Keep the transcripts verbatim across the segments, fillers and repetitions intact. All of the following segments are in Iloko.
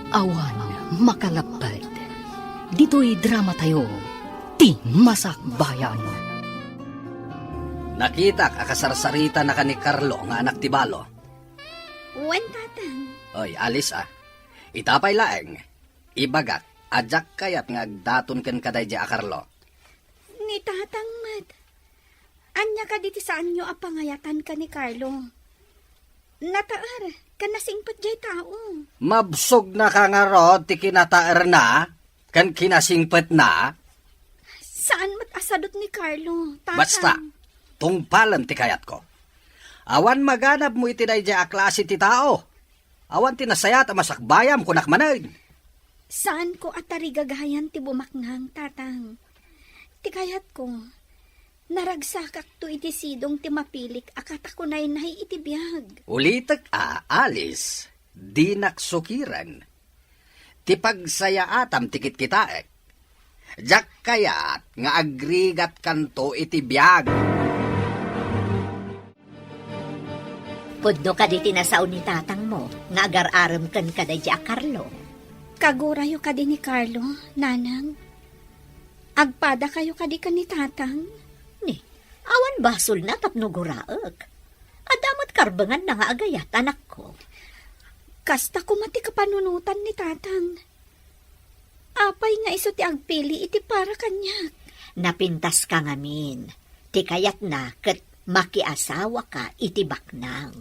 Awan makalapped. Ditoy dramatayo, ti masakbayan. Nakitak a kasarsaritannaka ni Carlo nga anak ti balo. Wen, Tatang. Oy, Alice a. Ita pay laeng, ibagak a diak kayat nga agdaton kenka daydiay a Carlo. Ni Tatang met. Ania kadi ti saanyo a pangayatan ken ni Carlo? Nataer ken nasingpet diay tao. Mabsogna ka ngarud ti kinataerna ken kinasingpetna? Saan met a sadut ni Carlo, Tatang. Basta, tungpalem ti kayatko. Awan maganabmo iti daydiay a klase ti tao. Awan ti nasayaat a masakbayam, kunak manen. Saanko a tarigagayan ti bumaknang, Tatang. Ti kayatko, naragsakakto iti sidong ti mapilik a katakunaynay iti biag. Ulitek a, Alice, dinak sukiren. Ti pagsayaatam ti kitkitaek. Diak kayat nga agrigatkanto iti biag. Pudno kadi ti nasao ni tatangmo nga agar-arem kenka daydiay a Carlo? Kagurayo kadi ni Carlo, Nanang? Agpadakayo kadi ken ni Tatang? Ni, awan basolna tapno guraek. Adda met karbenganna nga agayat, anakko. Kasta koma ti kapanunotan ni Tatang. Apay nga isu ti agpili iti para kaniak? Napintaska ngamin. Ti kayatna ket makiasawaka iti baknang.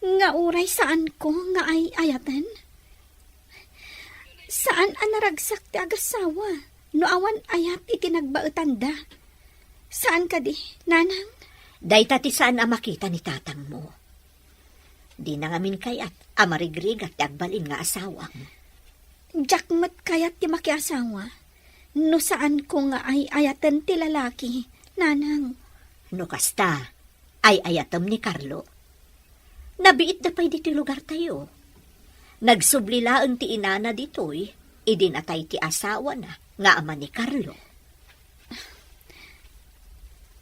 Nga uray saanko nga ay-ayaten? Saan a naragsak ti agassawa no awan ayat iti nagbaetanda. Saan kadi, Nanang? Dayta ti saan a makita ni tatangmo. Dina ngamin kayat a marigrigat ti agbalin nga asawam. Diak met kayat ti makiasawa no saanko nga ay-ayaten ti lalaki, Nanang. No kasta, ay-ayatem ni Carlo? Nabiitda pay ditoy lugartayo. Nagsubli laeng ti inana ditoy idi natay ti asawana nga ama ni Carlo.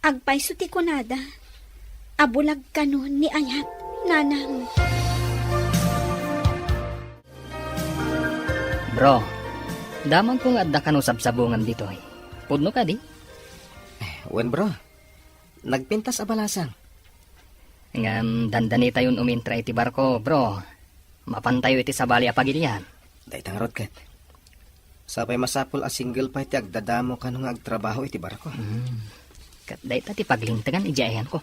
Agpayso ti kunada a bulag kano ni ayat, Nanang. Bro, damagko nga adda kano sabsabungan ditoy. Pudno kadi? Wen, bro. Nagpintas a balasang. Ngem dandanitayon umintra iti barko, bro. Mapantayo iti sabali a pagilian. Dayta ngarud ket. Sapay masapul a single pay ti agdadamo kano nga agtrabaho iti barko. Hmm. Ket dayta ti paglintegan idiay ayanko.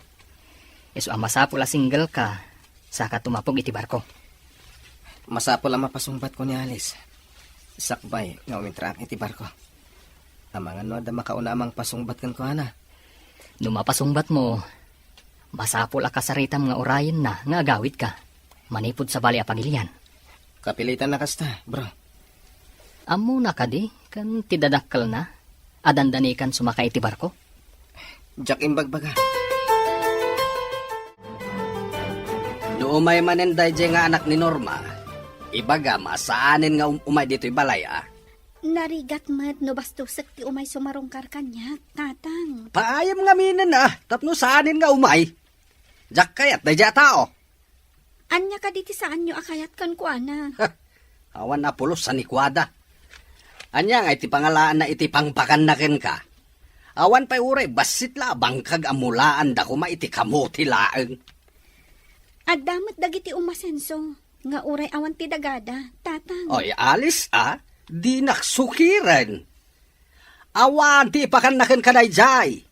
Isu a masapul a single ka, saka tumapog iti barko. Masapul a mapasungbatko ni Alice. Sakbay nga umintraak iti barko. Amangan no adda makauna a mangpasungbat kenkuana. No mapasungbatmo, masapul a kasaritam nga urayenna nga agawidka manipud sabali a pagilian. Kapilitan a kasta, bro. Ammona kadi ken ti dadakkelna a dandanikan sumaka iti barko? Diak imbagbaga. No umay manen daydiay nga anak ni Norma, ibagam a saanen nga um-, umay ditoy balay a. Narigat met no bastosek ti umay sumarungkar kaniak, Tatang. Paayam ngaminen a, tapno saanen nga umay. Diak kayat daydiay a tao. Ania kadi ti saanyo a kayat kenkuana? Awan a pulos a nikuada. Ania ngay ti pangalaanna iti pangpakanna kenka? Awan pay uray bassit la a bangkag a mulaanda koma iti kamote laeng. Adda met dagiti umasenso nga uray awan ti dagada, Tatang. Oy, Alice a, dinak sukiren. Awan ti ipakanna kenka daydiay.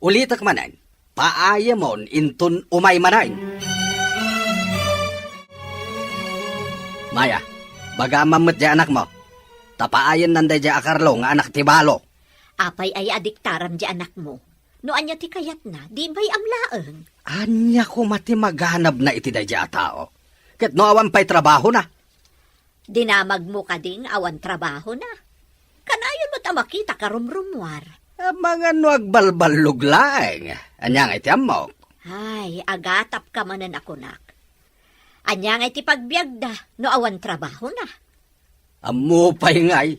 Ulitek manen, paayemon inton umay manen. Maya, baga met diay anakmo, ta paayennan daydiay a Carlo nga anak ti balo. Apay aya a diktaram diay anakmo? No ania ti kayatna, di bay-am laeng. Ania koma ti maganabna iti daydiay a tao? Ket no awan pay trabahona? Dinamagmo kadi nga awan trabahona? Kanayon met a makita karumrumuar. Amangan no agbalballog laeng. Ania ngay ti ammok? Ay, agatapka manen a kunak. Ania ngay ti pagbiagda no awan trabahona? Ammo pay ngay.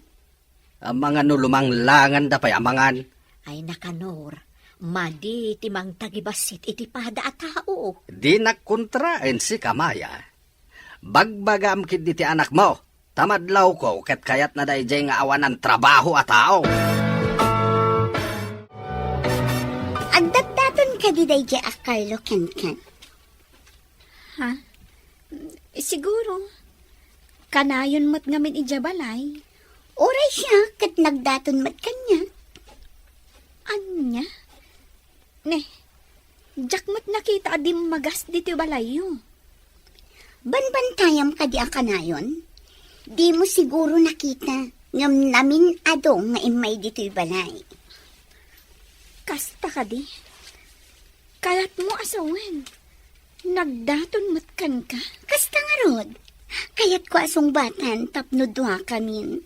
Amangan no lumanglanganda pay amangan. Ay, Nakanor, madi ti mangtagibassit iti pada a tao. Dinak kontraen sika, Maya. Bagbagam ketdi ti anakmo. Ta madlawko ket kayatna daydiay nga awanan trabaho a tao. Addaton kadi daydiay a Carlo kenken? Ha? Siguro. Kanayon met ngamin idiay balay. Uray siak ket nagdaton met kaniak. Ania? Ne, diak met nakita a dimmagas ditoy balayyo. Banbantayam kadi a kanayon? Dimo siguro nakita, ngem namin-ado nga immay ditoy balay. Kasta kadi? Kayatmo a sawen, nagdaton met kenka? Kasta ngarud, kayatko a sungbatan tapno duakamin.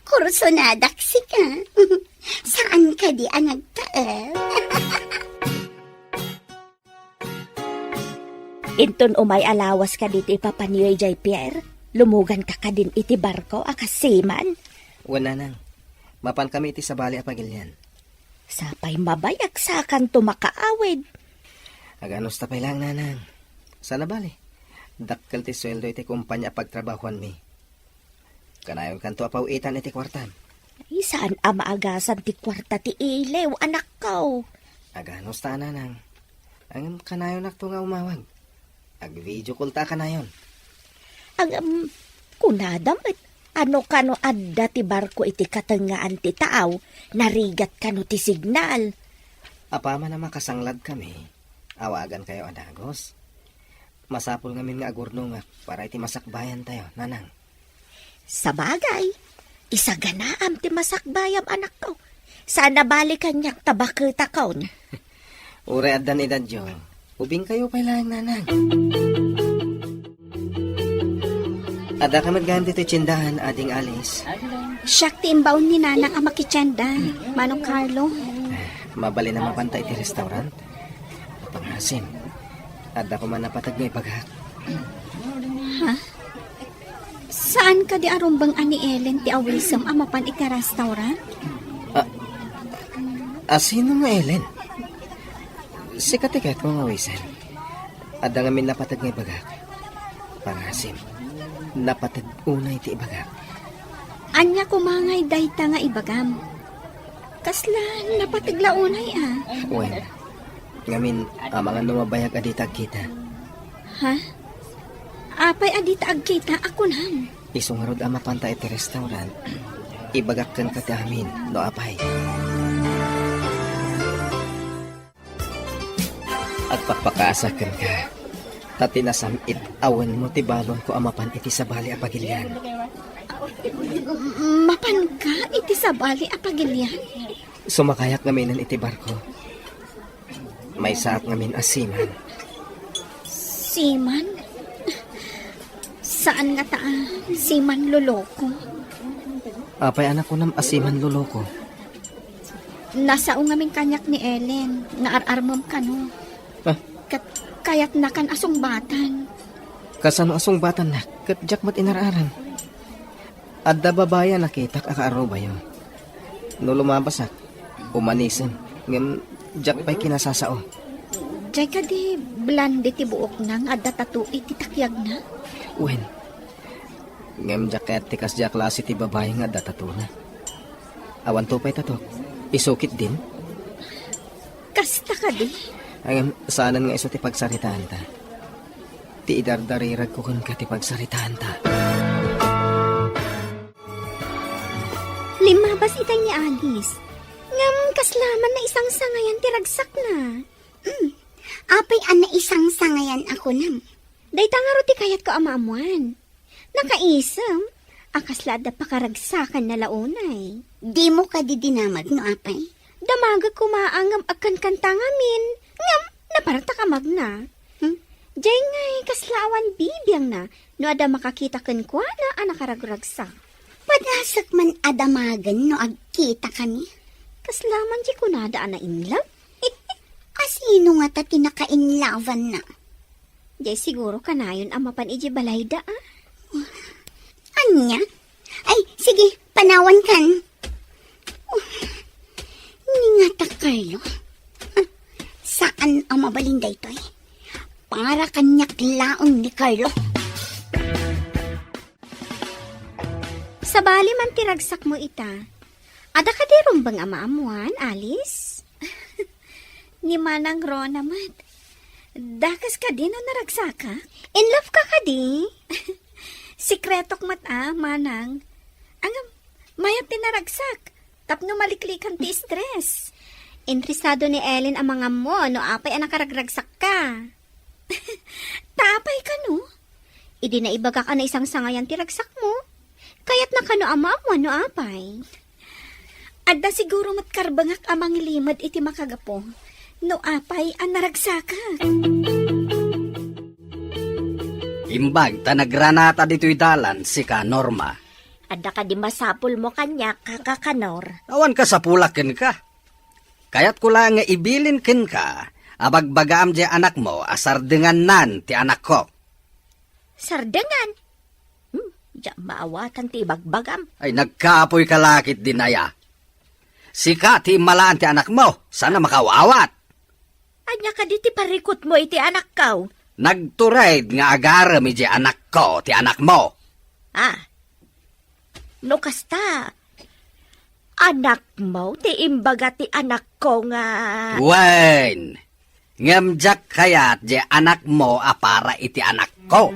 Kursonadak sika. Saan kadi a nagtaeng? Inton umay a lawas kadi ti ipapanyo idiay pier, lumuganka kadin iti barko a kas seaman? Wen, nanang. Mapankami iti sabali a pagilian. Sapay mabayag sakanto makaawid. Aganusta pay laeng, nanang. Saan a bale, dakkel ti sueldo iti kompania a pagtrabahoanmi. Kanayonkanto a paw-itan iti kuartam. Ay, saan a maagasan ti kuarta ti iliw, anakko. Aganusta, nanang. Ngem kanayonakto nga umawag. Ag-video call ta a kanayon. Ngem, kunada met, no kano adda ti barko iti katengngaan ti taaw, narigat kano ti signal. Apaman a makasangladkami, awagankayo a dagus. Masapul ngamin nga agurnongak para iti masakbayantayo, nanang. Sabagay, isaganaam ti masakbayam, anakko. Saan a bale kaniak ta baketakon. Uray addan edadyo, ubingkayo pay laeng, nanang. Addaka met gayam ditoy tiendahan, Ading Alice. Siak ti imbaon ni nanang a makitienda, Manong Carlo. Mabalin a mapanta iti restaurant? Pangasim, adda koma napateg nga ibagak. Ha? Saan kadi a rumbeng a ni Ellen ti awisem a mapan iti restaurant? A, a sino nga Ellen? Sika ti kayatko nga awisen. Adda ngamin napateg nga ibagak. Pangasim, napateg unay ti ibagak. Ania koma ngay dayta nga ibagam? Kasla napateg la unay a? Wen, ngamin, amangan no mabayag a dita agkita. Ha? Apay a dita agkita a kunam? Isu ngarud a mapanta iti restaurant, ibagak kenka ti amin, no apay. Agpakpakaasa kenka, ta ti nasam-it a wenmo ti balonko a mapan iti sabali a pagilian. Mapanka iti sabali a pagilian? Sumakayak ngaminen iti barko. Maysaak ngamin a seaman. Seaman? Saan ngata a seaman loloko? Apay a nakunam a seaman loloko? Nasao ngamin kaniak ni Ellen nga ar-armem kano. Ah? Ket kayatnakan a sungbatan. Kasano a sungbatannak? Ket diak met inar-aram. Adda babai a nakitak a kaarubayo. No lumabasak, umanisem, ngem diak pay kinasasao. Diay kadi blonde ti buokna nga adda tattoo iti takiagna? Wen. Ngem diak kayat ti kasdiay a klase ti babai nga adda tattoo-na. Awan to pay tattoo. Isu ketdin? Kasta kadi? Ngem saanen nga isu ti pagsaritaanta. Ti idardariragko kenka ti pagsaritaanta. Limmabas itay ni Alice. Ngem kasla man naisangsangayan ti ragsakna. Mm. Apay a naisangsangayan a kunam? Dayta ngarud ti kayatko a maammuan. Nakaisem a kasla adda pakaragsakanna la unay. Dimo kadi dinamag no apay? Damagek koma a ngem agkankanta ngamin, ngem napartak a magna. Hmm? Diay ngay kasla awan bibiangna no adda makakita kenkuana a nakaragragsak. Padasek man a damagen no agkitakami. Kasla man ti kunada a nainlove? A sino ngata ti nakainlavanna? Diay siguro kanayon a mapan idiay balayda, a? Ania? Ay, sige, panawankan. Ni ngata, Carlo. Saan a mabalin daytoy? Para kaniak laeng ni Carlo. Ta bali man ti ragsakmo ita. Adda kadi rumbeng a maammuan, Alice? Ni Manang Rona met. Dakas kadi no naragsakak? In love ka kadi? Sikretok met a, Manang. Ngem, mayat ti naragsak. Tapno maliklikan ti stress. Interesado ni Ellen a mangammo no apay a nakaragragsakka. Ta apay kano? Idi naibagak a naisangsangayan ti ragsakmo. Kayatna kano a maammuan no apay? Adda siguro met karbengak a mangilimed iti makagapu no apay a naragsakak. Imbag ta nagranata ditoy dalan sika, Norma. Adda kadi masapulmo kaniak, Kaka Kanor? Awan kasapulak kenka. Kayatko laeng nga ibilin kenka a bagbagaam diay anakmo a sardengannan ti anakko. Sardengan? Hmm, diak maawatan ti ibagbagam. Ay, nagkapoy ka la ketdin aya. Sika ti immalaan ti anakmo, saan a makaawat. Ania kadi ti parikutmo iti anakko? Nagtured nga agarem idiay anakko ti anakmo. Ah, no kasta, anakmo ti imbaga ti anakko nga Wen, ngem diak kayat diay anakmo a para iti anakko.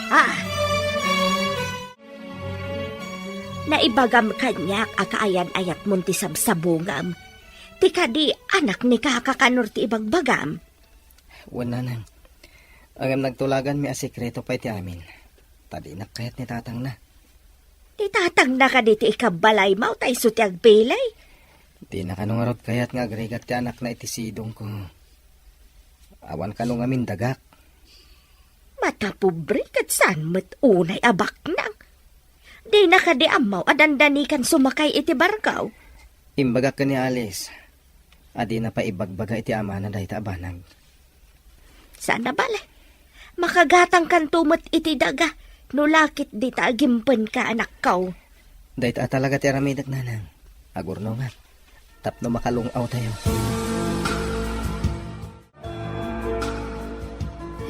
Ah. Naibagam kaniak a kaayan-ayatmon ti sabsabungam. Ti kadi anak ni Kaka Kanor ti ibagbagam? Wen, Nanang. Ngem nagtulaganmi a sekreto pay ti amin. Ta dinak kayat ni tatangna. Ti tatangna kadi ti ikabbalaymo ta isu ti agpili? Dina kano ngarud kayat nga agrigat ti anakna iti sidongko. Awan kano ngamin dagak. Matapobre ket saan met unay a baknang. Dina kadi ammo a dandanikan sumakay iti barko? Imbagak ken ni Alice a dina pay ibagbaga iti amana dayta a banag. Saan a bale. Makagatangkanto met iti daga no la ket dita agimpenka, anakko. Dayta a talaga ti aramidek, Nanang. Agurnongak tapno makalung-awtayo.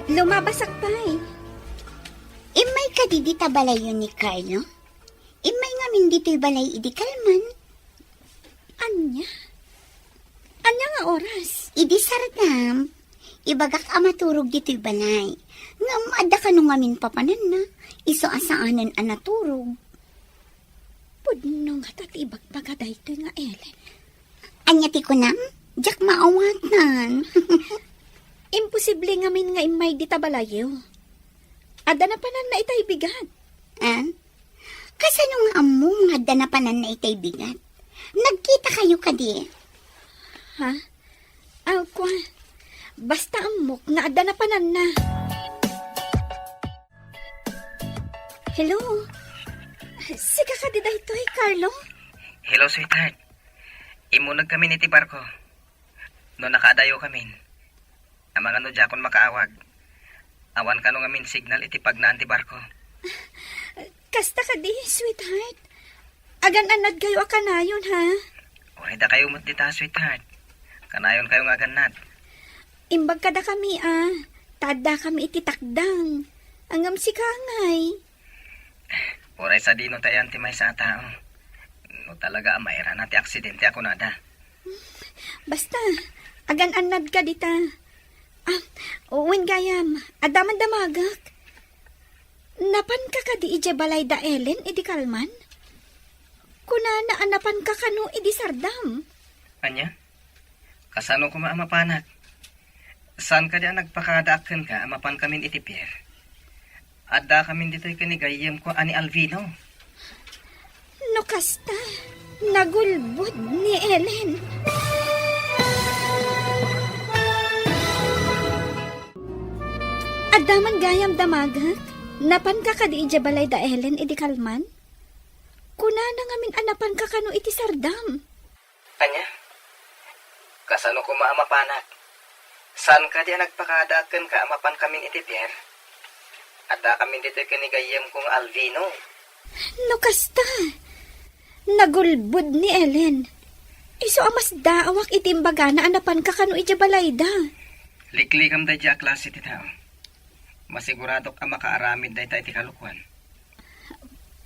Lumabasak pay. Immay kadi dita balayyo ni Carlo? Immay ngamin ditoy balay idi kalman. Ania? Ania nga oras? Idi sardam, ibagak a maturog ditoy balay. Ngem adda kano ngamin papananna, isu a saanen a naturog. Pudno ngata ti ibagbaga daytoy nga Ellen. Ania ti kunam? Diak maawatan. Imposible ngamin nga immay dita balayyo. Adda napananna itay bigat. Ah? Kasano nga ammom nga adda napananna itay bigat? Nagkitakayo kadi? Ha? Aw, kua. Basta ammok nga adda napananna. Hello? Sika kadi daytoy, Carlo? Hello, sweetheart. Immuneg kami iti barko. No nakaadayo kamin, amangan no diakon makaawag. Awan kano ngamin signal iti pagnaan ti barko. Kasta kadi, sweetheart. Agan-annadkayo a kanayon, ha? Uray dakayo met dita, sweetheart. Kanayonkayo nga agannad. Imbag kadakami, a. Ta addakami iti takdang. Ngem sika ngay. Uray sadino ta ayan ti maysa a tao. No talaga a mairana ti aksidente a kunada. Basta, agan-annadka dita. Ah, wen gayam, adda man damagek. Napanka kadi idiay balay da Ellen idi kalman? Kunana a napanka kano idi sardam. Ania? Kasano koma a mapanak? Saan kadi a nagpakadaak kenka a mapankamin iti pier? Addakamin ditoy ken ni gayyemko a ni Alvino. No kasta, nagulbod ni Ellen. Adda man gayam damagek, napanka kadi idiay balay da Ellen idi kalman? Kunana ngamin a napanka kano iti sardam. Ania? Kasano koma a mapanak? Saan kadi a nagpakadaak kenka a mapankamin iti pier? Addakamin ditoy ken ni gayyemko nga Alvino. No kasta, nagulbod ni Ellen. Isu a masdaawak iti imbagana a napanka kano idiay balayda. Liklikam daydiay a klase ti tao. Masiguradok a makaaramid dayta iti kalokuan.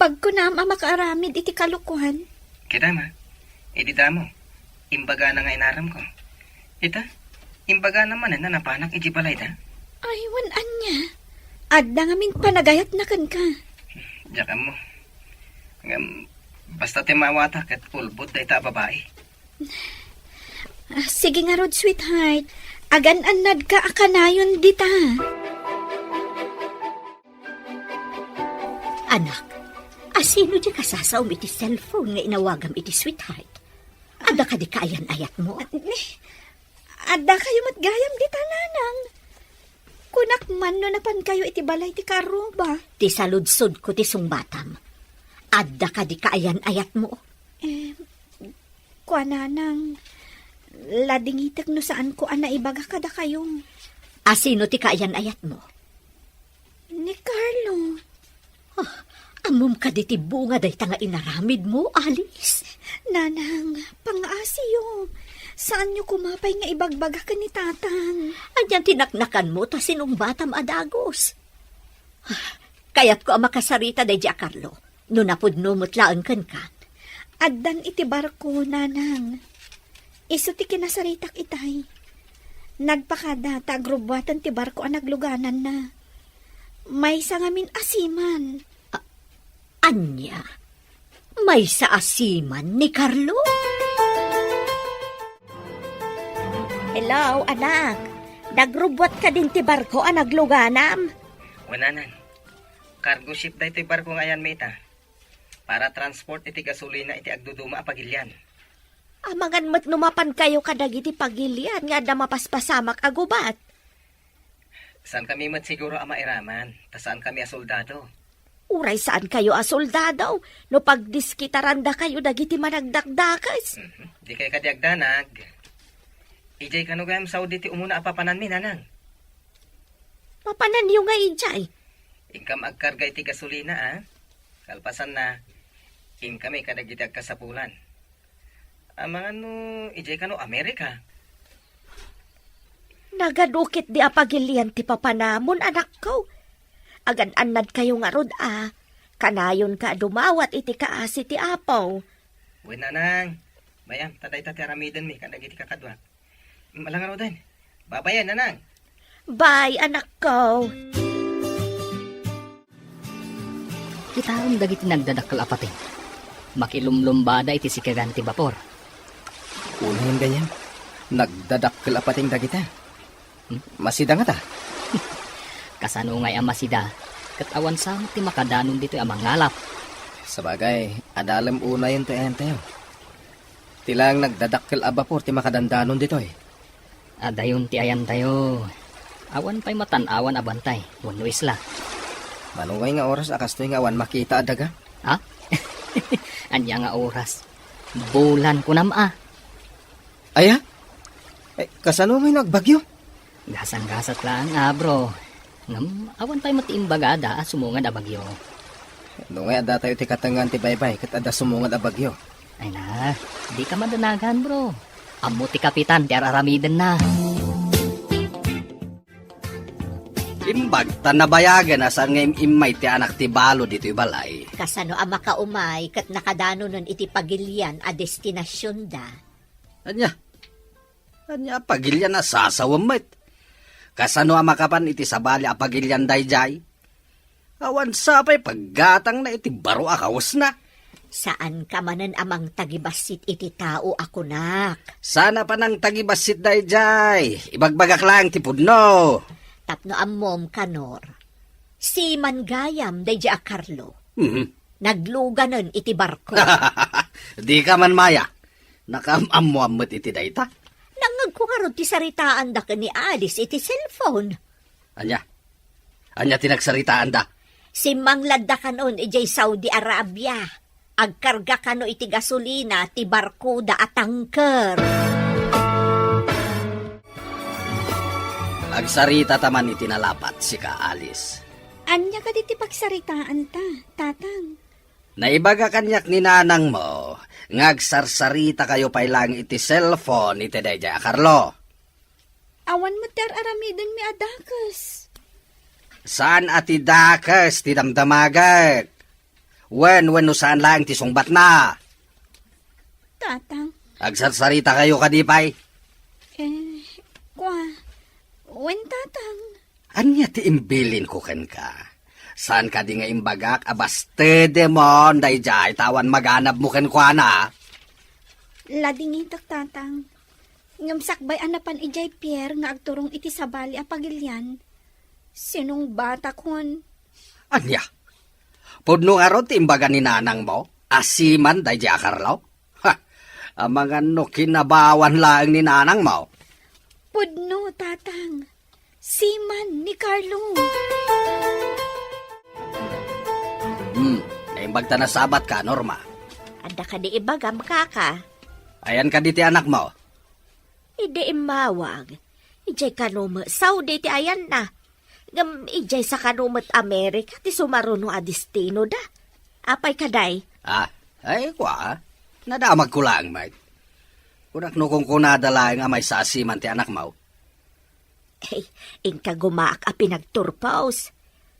Pagkunam a makaaramid iti kalokuan. Kita, ma, idi damo, imbagana nga inaramko. Ita, imbagana manen a napanak iti balayda. Ay, wen ania? Adda ngamin panagayatna kenka. Diak ammo. Ngem, basta ti maawata ket ulbod dayta a babai. Ah, sige ngarud, sweetheart. Agan-annadka a kanayon dita. Anak, asino diay kasasaom iti cellphone nga inawagam iti sweetheart? Adda kadi kaayan-ayatmo? Ni, adda kayo met gayam dita, nanang. Kunak man no napan kayo iti balay ti kaarruba. Ti saludsodko ti sungbatam. Adda kadi kaayan-ayatmo? Eh, kuananang, ladingitek no saanko a naibaga kadakayo. Asino ti kaayan-ayatmo? Ni Carlo. Ah, ammom kadi ti bunga dayta nga inaramidmo, Alice? Nanang, pangaasiyo. Saanyo koma pay nga ibagbaga ken ni Tatang. Anian ti naknakanmo ta sinungbatam a dagus? Ah, kayatko a makasarita daydiay a Carlo, no napudno met laeng kenka. Addan iti barko, nanang. Isu ti kinasaritak itay. Nagpakada ta agrubbuatan ti barko a naglugananna. Maysa ngamin a seaman. A-, ania? Maysa a seaman ni Carlo? Hello, anak. Nagrubbuat kadin ti barko a nagluganam? Wen, nanang. Cargo ship daytoy barko nga ayanmi ita. Para transport iti gasolina iti agduduma a pagilian. Amangan met no mapan kayo kadagiti pagilian nga adda mapaspasamak a gubat. Saan kami met siguro a mairaman, ta saan kami a soldado. Uray saan kayo a soldado, no pagdiskitaranda kayo dagiti managdakdakes. Mhm. Di kay kadi agdanag. Idiay kano gayam Saudi ti umuna a papananmi, nanang? Papananyo nga idiay? Inkam agkarga iti gasolina, a? Kalpasanna, inkami kadagiti agkasapulan. Amangan no idiay kano Amerika? Nagadu ketdi a pagilian ti papanamon, anakko. Agan-annad kayo ngarud a kanayonka a dumawat iti kaasi ti Apo. Wen, nanang. Mayam, ta dayta ti aramidenmi kadagiti kakaduak. Malangaruden. Babayen, nanang. Bye, anakko. Kitaem dagiti nagdadakkel a pateng. Makilumlumbada iti sikegan ti bapor. Unayen gayam, nagdadakkel a pateng dagita. Hmm? Masida ngata? Kasano ngay a masida? Ket awan sa met ti makadanon ditoy a mangalap. Sabagay, adalem unayen ti ayantayo. Ti laeng nagdadakkel a bapor ti makadandanon ditoy. Adayon ti ayantayo. Awan pay matan-awan a bantay wenno isla. Mano ngay nga oras a kastoy nga awan makita a daga? Ha? Ania nga oras? Bulan kunam a. Aya? Eh, kasano ngay no agbagyo? Gasang-gasat laeng a, bro. Ngem, awan pay met ti imbagada a sumungad a bagyo. No ngay adda tayo ti katengngaan ti baybay ket adda sumungad a bagyo. Ay na, dika madanagan, bro. Ammo ti kapitan ti ar-aramidenna. Imbag ta nabayagen a saan nga im-immay ti anak ti balo ditoy balay. Kasano a makaumay ket nakadanonen iti pagilian a destinasionda? Ania? Ania a pagilian a sasawem met? Kasano a makapan iti sabali a pagilian daydiay? Awan sa pay paggatangna iti baro a kawesna. Saanka manen a mangtagibassit iti tao a kunak. Saan a panangtagibassit daydiay? Ibagbagak laeng ti pudno. Tapno ammom, Kanor, seaman gayam daydiay a Carlo. Mhm. Nagluganen iti barko. Dika man maya. Nakaam-ammoan met iti dayta. Nangngegko ngarud ti saritaanda ken ni Alice iti cellphone. Ania? Ania ti nagsaritaanda? Simmangladda kanon idiay Saudi Arabia. Agkarga kano iti gasolina ti barkoda a tanker. Agsaritata man iti nalapat, sika, Alice. Ania kadi ti pagsaritaanta, Tatang? Naibaga kaniak ni nanangmo nga agsarsarita kayo pay laeng iti cellphone iti daydiay a Carlo. Awan met ti ar-aramidenmi a dakes. Saan a ti dakes ti damdamagek. Wen, wenno saan laeng ti sungbatna? Tatang. Agsarsarita kayo kadi pay? Eh, kwa, wen, Tatang. Ania ti imbilinko kenka? Saan kadi nga imbagak a bastedemon daydiay ta awan maganabmo kenkuana? Ladingitak, Tatang. Ngem sakbay a napan idiay pier nga agturong iti sabali a pagilian, sinungbatakon. Ania? Pudno ngarud ti imbaga ni nanangmo a seaman daydiay a Carlo? Ha! Amangan no kinabawan laeng ni nanangmo. Pudno, Tatang. Seaman ni Carlo. Hmm, naimbag ta nasabat ka, Norma. Adda kadi ibagam, kaka? Ayan kadi ti anakmo? Idi immawag, idiay kano met Saudi ti ayanna. Ngem idiay sa kano met Amerika ti sumaruno a destinoda. Apay kadi? Ah, ay, kwa. Nadamagko laeng met. Kunak no kunkunada laeng a maysa a seaman ti anakmo. Ay, inka gumaak a pinagturpos.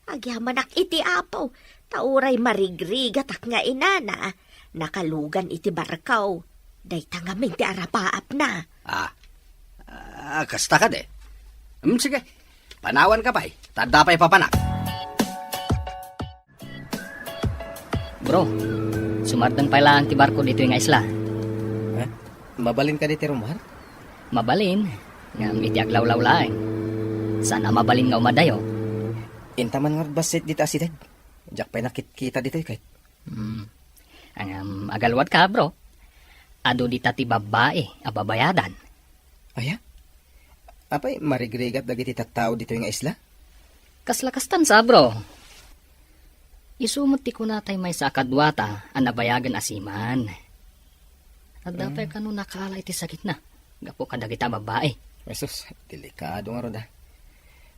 Agyamanak iti Apo, ta uray marigrigatak nga inana, nakalugan iti barko. Dayta ngamin ti arapaapna. Ah, ah, kasta kadi. Hmm, sige, panawanka pay, ta adda pay papanak. Bro, sumardeng pay laeng ti barko ditoy nga isla. Eh? Mabalin kadi ti rummuar? Mabalin, ngem iti aglawlaw laeng. Saan a mabalin nga umadayo. Intaman ngarud bassit dita a sideg. Diak pay nakitkita ditoy ket. Hmm. Ngem agaluadka, bro. Adu dita ti babbai a babayadan. Aya? Apay, marigrigat dagiti tattao ditoy nga isla? Kasla kastan sa, bro. Isu met ti kunatay maysa a kaduata a nabayagen a seaman. Adda pay kano nakaala iti sakitna gapu kadagita a babbai. Jesus, delikado ngarud, ah.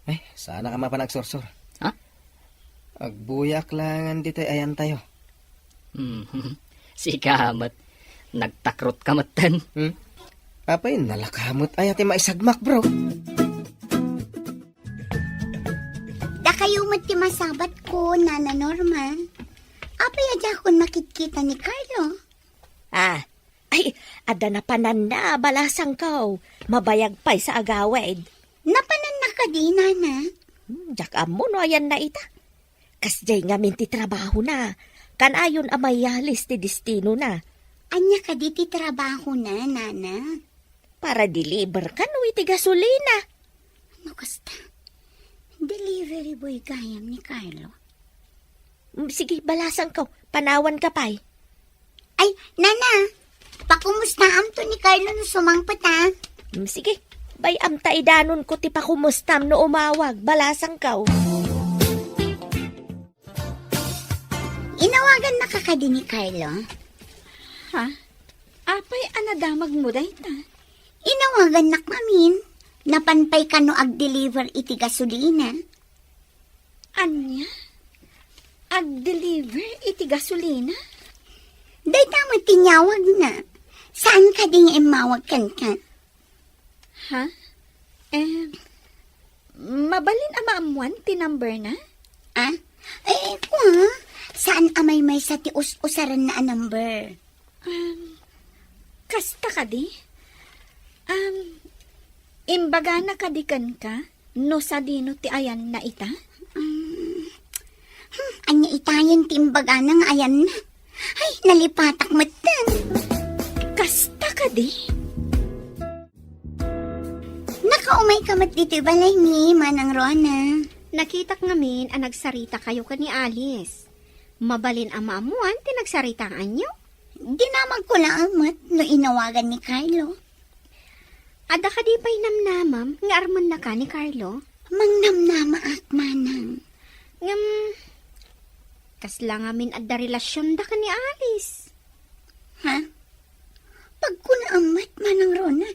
Ay, saanak a mapan agsursor. Ha? Agbuyaak laengen ditoy ayantayo. Hmm. Sika met, nagtakrotka metten. Hmm? Apay, nalaka met aya ti maisagmak, bro? Dakayo met ti masabatko, Nana Norma. Apay a diakon makitkita ni Carlo? Ah, ay, adda napananna, balasangko. Mabayag pay sa agawid. Napananna kadi, Nana? Hmm, diak ammo no ayanna ita. Kasdiay ngamin ti trabahona. Kanayon a mayalis ti destinona. Ania kadi ti trabahona, Nana? Para deliver kano iti gasolina. No kasta, delivery boy gayam ni Carlo. Mm, sige, balasangko. Panawanka pay. Ay, Nana, pakumustaamto ni Carlo no sumangpet, a. Mm, sige, bay-am ta idanonko ti pakumustam no umawag, balasangko. Inawagannaka kadi ni Carlo? Ha? Apay a nadamagmo dayta? Inawagannak ngamin. Napan pay kano agdeliver iti gasolina. Ania? Agdeliver iti gasolina? Dayta met ti inyawagna. Saan kadi nga immawag kenka? Ha? Eh, mabalin a maammuan ti number na? Ah? Eh, kwa, saan a maymaysa ti us-usaranna a number? Um, kasta kadi? Um, imbagana kadi kenka no sadino ti ayanna ita? Um, hmm, ania itayen ti imbagana nga ayanna? Ay, nalipatak metten. Kasta kadi? Nakaumayka met ditoy balaymi, Manang Rona. Nakitak ngamin a nagsarita kayo ken ni Alice. Mabalin a maammuan ti nagsaritaanyo? Dinamagko laeng met no inawagan ni Carlo. Adda kadi pay namnamam nga armennaka ni Carlo? Mangnamnamaak, Manang. Ngem, kasla ngamin adda relasionda ken ni Alice? Ha? Pagkunaam met, Manang Rona.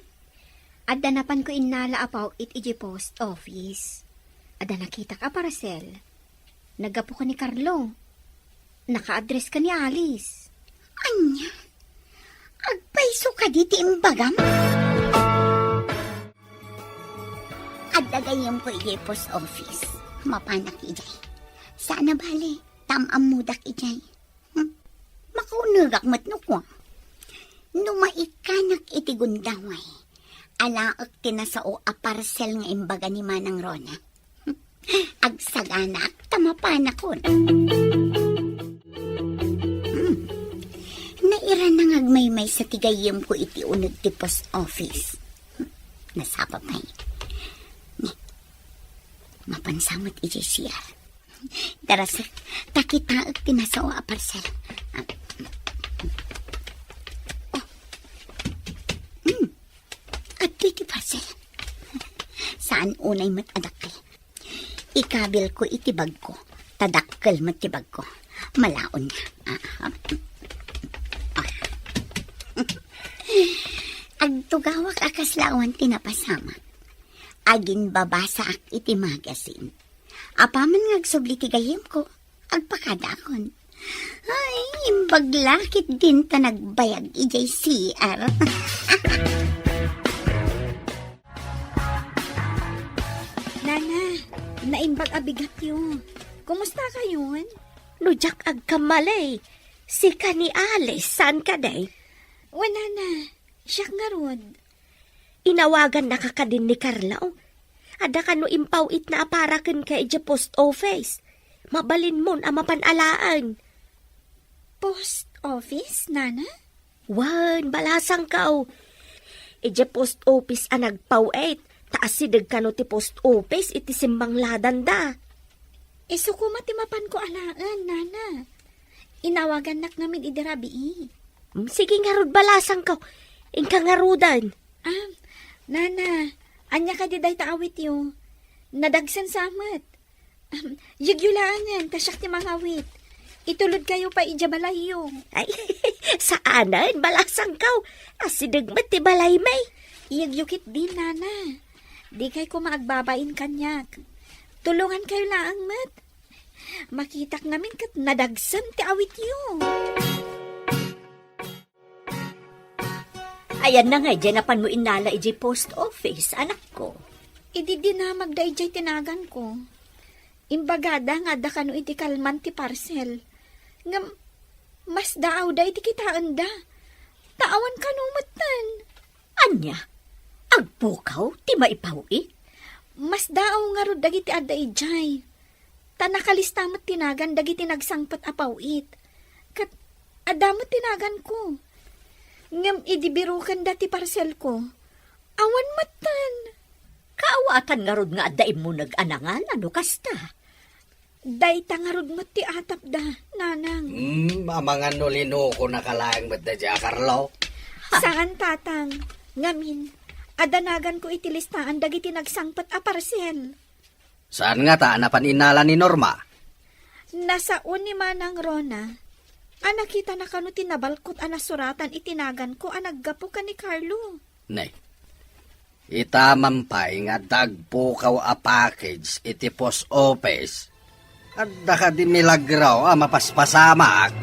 Adda napanko innala a paw-it idiay post office. Adda nakitak a parcel. Naggapu ken ni Carlo. Naka-address ken ni Alice. Ania? Agpayso kadi ti imbagam? Adda gayyemko idiay post office. Mapanak idiay. Saan a bale, ta am-ammodak idiay. Agak met no kua. No maikkanak iti gundaway, alaek ti nasao a parcel nga imbaga ni Manang Rona. Agsaganaak ta mapanakon. Hmm. Nairana nga agmaymaysa ti gayyemko iti uneg ti post office. Hmm. Nasapa pay. Ni, mapansa met idiay C R. Darasek, ta kitaek ti nasao a parcel. Ah. Oh. Hmm. Adtoy ti parcel. Saan unay met a dakkel. Ikabilko iti bagko. Ta dakkel met ti bagko. Malaon nga. Ah, ah. Ah. Agtugawak a kasla awan ti napasamak. Aginbabasaak iti magazine. Apaman nga agsubli ti gayyemko, agpakadaakon. Ay, imbag la ketdin ta nagbayag idiay C R. Nana, naimbag a bigatyo. Kumusta kayon? No diak agkamali, sika ni Alice, saan kadi? Wen, Nana, siak ngarud. Inawagannaka kadin ni Carlo. Adda kano impaw-itna a para kenka idiay post office. Mabalinmon a mapan alaen. Post office, Nana? Wen, balasangko. Idiay post office a nagpaw-it, ta asideg kano ti post office iti simmangladanda. Isu koma ti mapanko alaen, Nana. Inawagannak ngamin idi rabii. Mm, sige ngarud, balasangko. Inka ngaruden. Ah, Nana, ania kadi dayta awityo? Nadagsen sa met. Ahem, yegyo laengen, ta siak ti mangawit. Itulodkayo pay idiay balayyo. Ay, saanen, balasangko. Asideg met ti balaymi. Yegyo ketdin, Nana. Dikay koma agbabain kaniak. Tulongankayo laeng met. Makitak ngamin ket nadagsen ti awityo. Ayanna ngay diay napanmo innala idiay post office, anakko? Idi dinamagda idiay tinaganko, imbagada nga adda kano iti kalman ti parcel. Ngem, masdaawda iti kitaenda. Ta awan kano metten. Ania? Agpukaw ti maipaw-it? Masdaaw ngarud dagiti adda idiay. Ta nakalista met ti nagan dagiti nagsangpet a paw-it. Ket adda met ti naganko. Ngem idi birukenda ti parcelko, awan metten. Kaawatan ngarud nga adda immuneg a nangala no kasta? Dayta ngarud met ti atapda, Nanang. Hmm, amangan no linukonaka laeng met daydiay a Carlo. Saan, Tatang. Ngamin, adda naganko iti listaan dagiti nagsangpet a parcel. Saan ngata a napan innala ni Norma? Nasao ni Manang Rona a nakitana kano ti nabalkot a nasuratan iti naganko a naggapu ken ni Carlo. Nay, itaman pay nga adda agpukaw a package iti post office. Adda kadi milagro a mapaspasamak?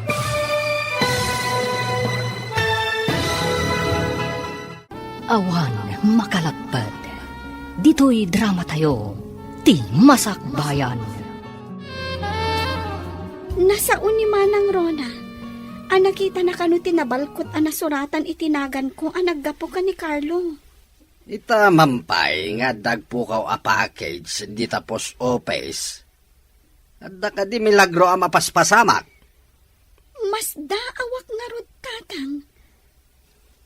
Awan makalagpet. Ditoy dramatayo, ti Masakbayan. Nasao ni Manang Rona a nakitana kano ti nabalkot a nasuratan iti naganko a naggapu ken ni Carlo. Itaman pay nga adda agpukaw a package dita post office. Adda kadi milagro a mapaspasamak? Masdaawak ngarud, Tatang.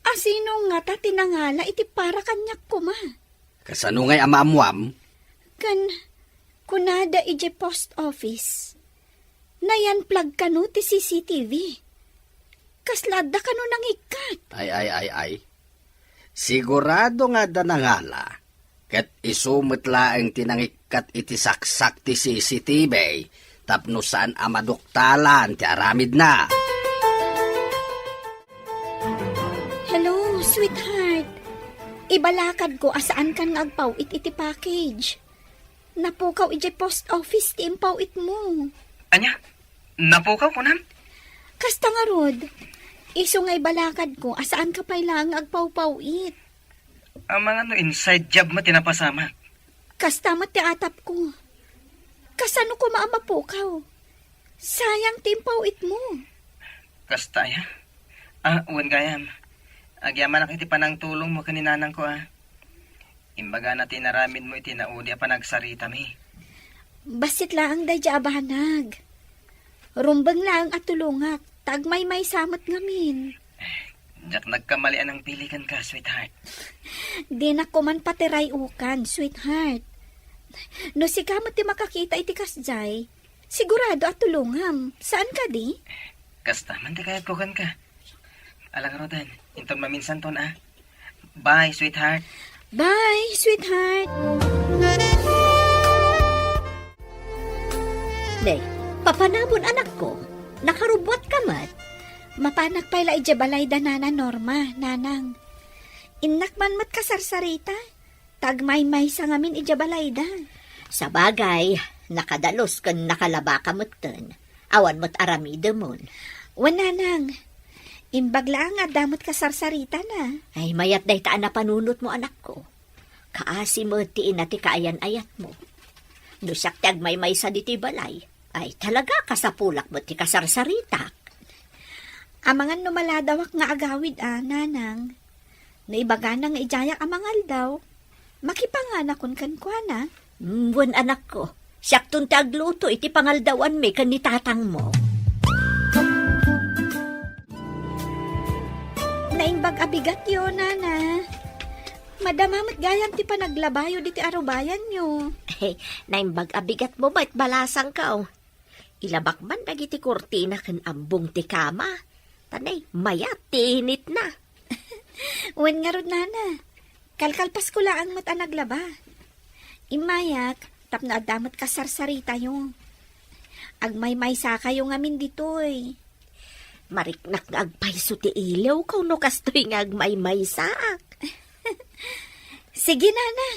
Asino ngata ti nangala iti para kaniak koma? Kasano ngay a maammuam? Ken kunada idiay post office, nayan-flag kano ti C C T V. Kasla adda kano nangikkat? Ay, ay, ay, ay. Sigurado nga adda nangala, ket isu met laeng ti nangikkat iti saksak ti C C T V tapno saan a maduktalan ti aramidna. Hello, sweetheart. Ibalakadko a saankan nga agpaw-it iti package. Napukaw idiay post office ti impaw-itmo. Ania? Napukaw, kunam? Kasta ngarud, isu nga ibalakadko a saanka pay laeng nga agpawpaw-it. Amangan no inside job met ti napasamak? Kasta met ti atapko. Kasano koma a mapukaw? Sayang ti impaw-itmo. Kasta aya? Ah, wen gayam. Agyamanak iti panangtulongmo ken ni nanangko, a. Imbagana ti inaramidmo iti naudi a panagsaritami. Bassit laeng daydiay a banag. Rumbeng laeng a tulongak, ta agmaymaysa met ngamin. Diak nagkamali a nangpili kenka, sweetheart. Dinak koman patiray-ukan, sweetheart. No sika met ti makakita iti kasdiay, sigurado a tulongam. Saan kadi? Kasta man ti kayatko kenka. Ala ngaruden, inton maminsanton, a. Bye, sweetheart. Bye, sweetheart. Nay, papanamon, anakko. Nakarubbuatka met. Mapanak pay la idiay balay da Nana Norma, nanang. Innak man met kasarsarita. Ta agmaymaysa ngamin idiay balayda. Sabagay, nakadalus ken nakalabaka metten. Awan met aramidemon. Wen, nanang. Imbag laeng nga adda met kasarsaritana. Ay, mayat dayta a napanunotmo, anakko. Kaasi met ti ina ti kaayan-ayatmo. No siak ti agmaymaysa ditoy balay, ay talaga kasapulak met ti kasarsaritak. Amangan no maladawak nga agawid a, nanang. No ibagana nga idiayak a mangaldaw, makipanganakon kenkuana. Mm, wen, anakko, siakton ti agluto iti pangaldawanmi ken ni tatangmo. Naimbag a bigatyo, nana. Madama met gayam ti panaglabayo diti arubayanyo. Naimbag a bigatmo met, balasangko. Ilabak man dagiti kurtina ken ambong ti kama. Ta nay, mayat ti initna. Wen ngarud, nana. Kalkalpasko laeng met a naglaba. Immayak, tapno adda met kasarsaritayo. Agmaymaysakayo ngamin ditoy. Mariknak nga agpayso ti iliwko no kastoy nga agmaymaysaak. Sige, nana.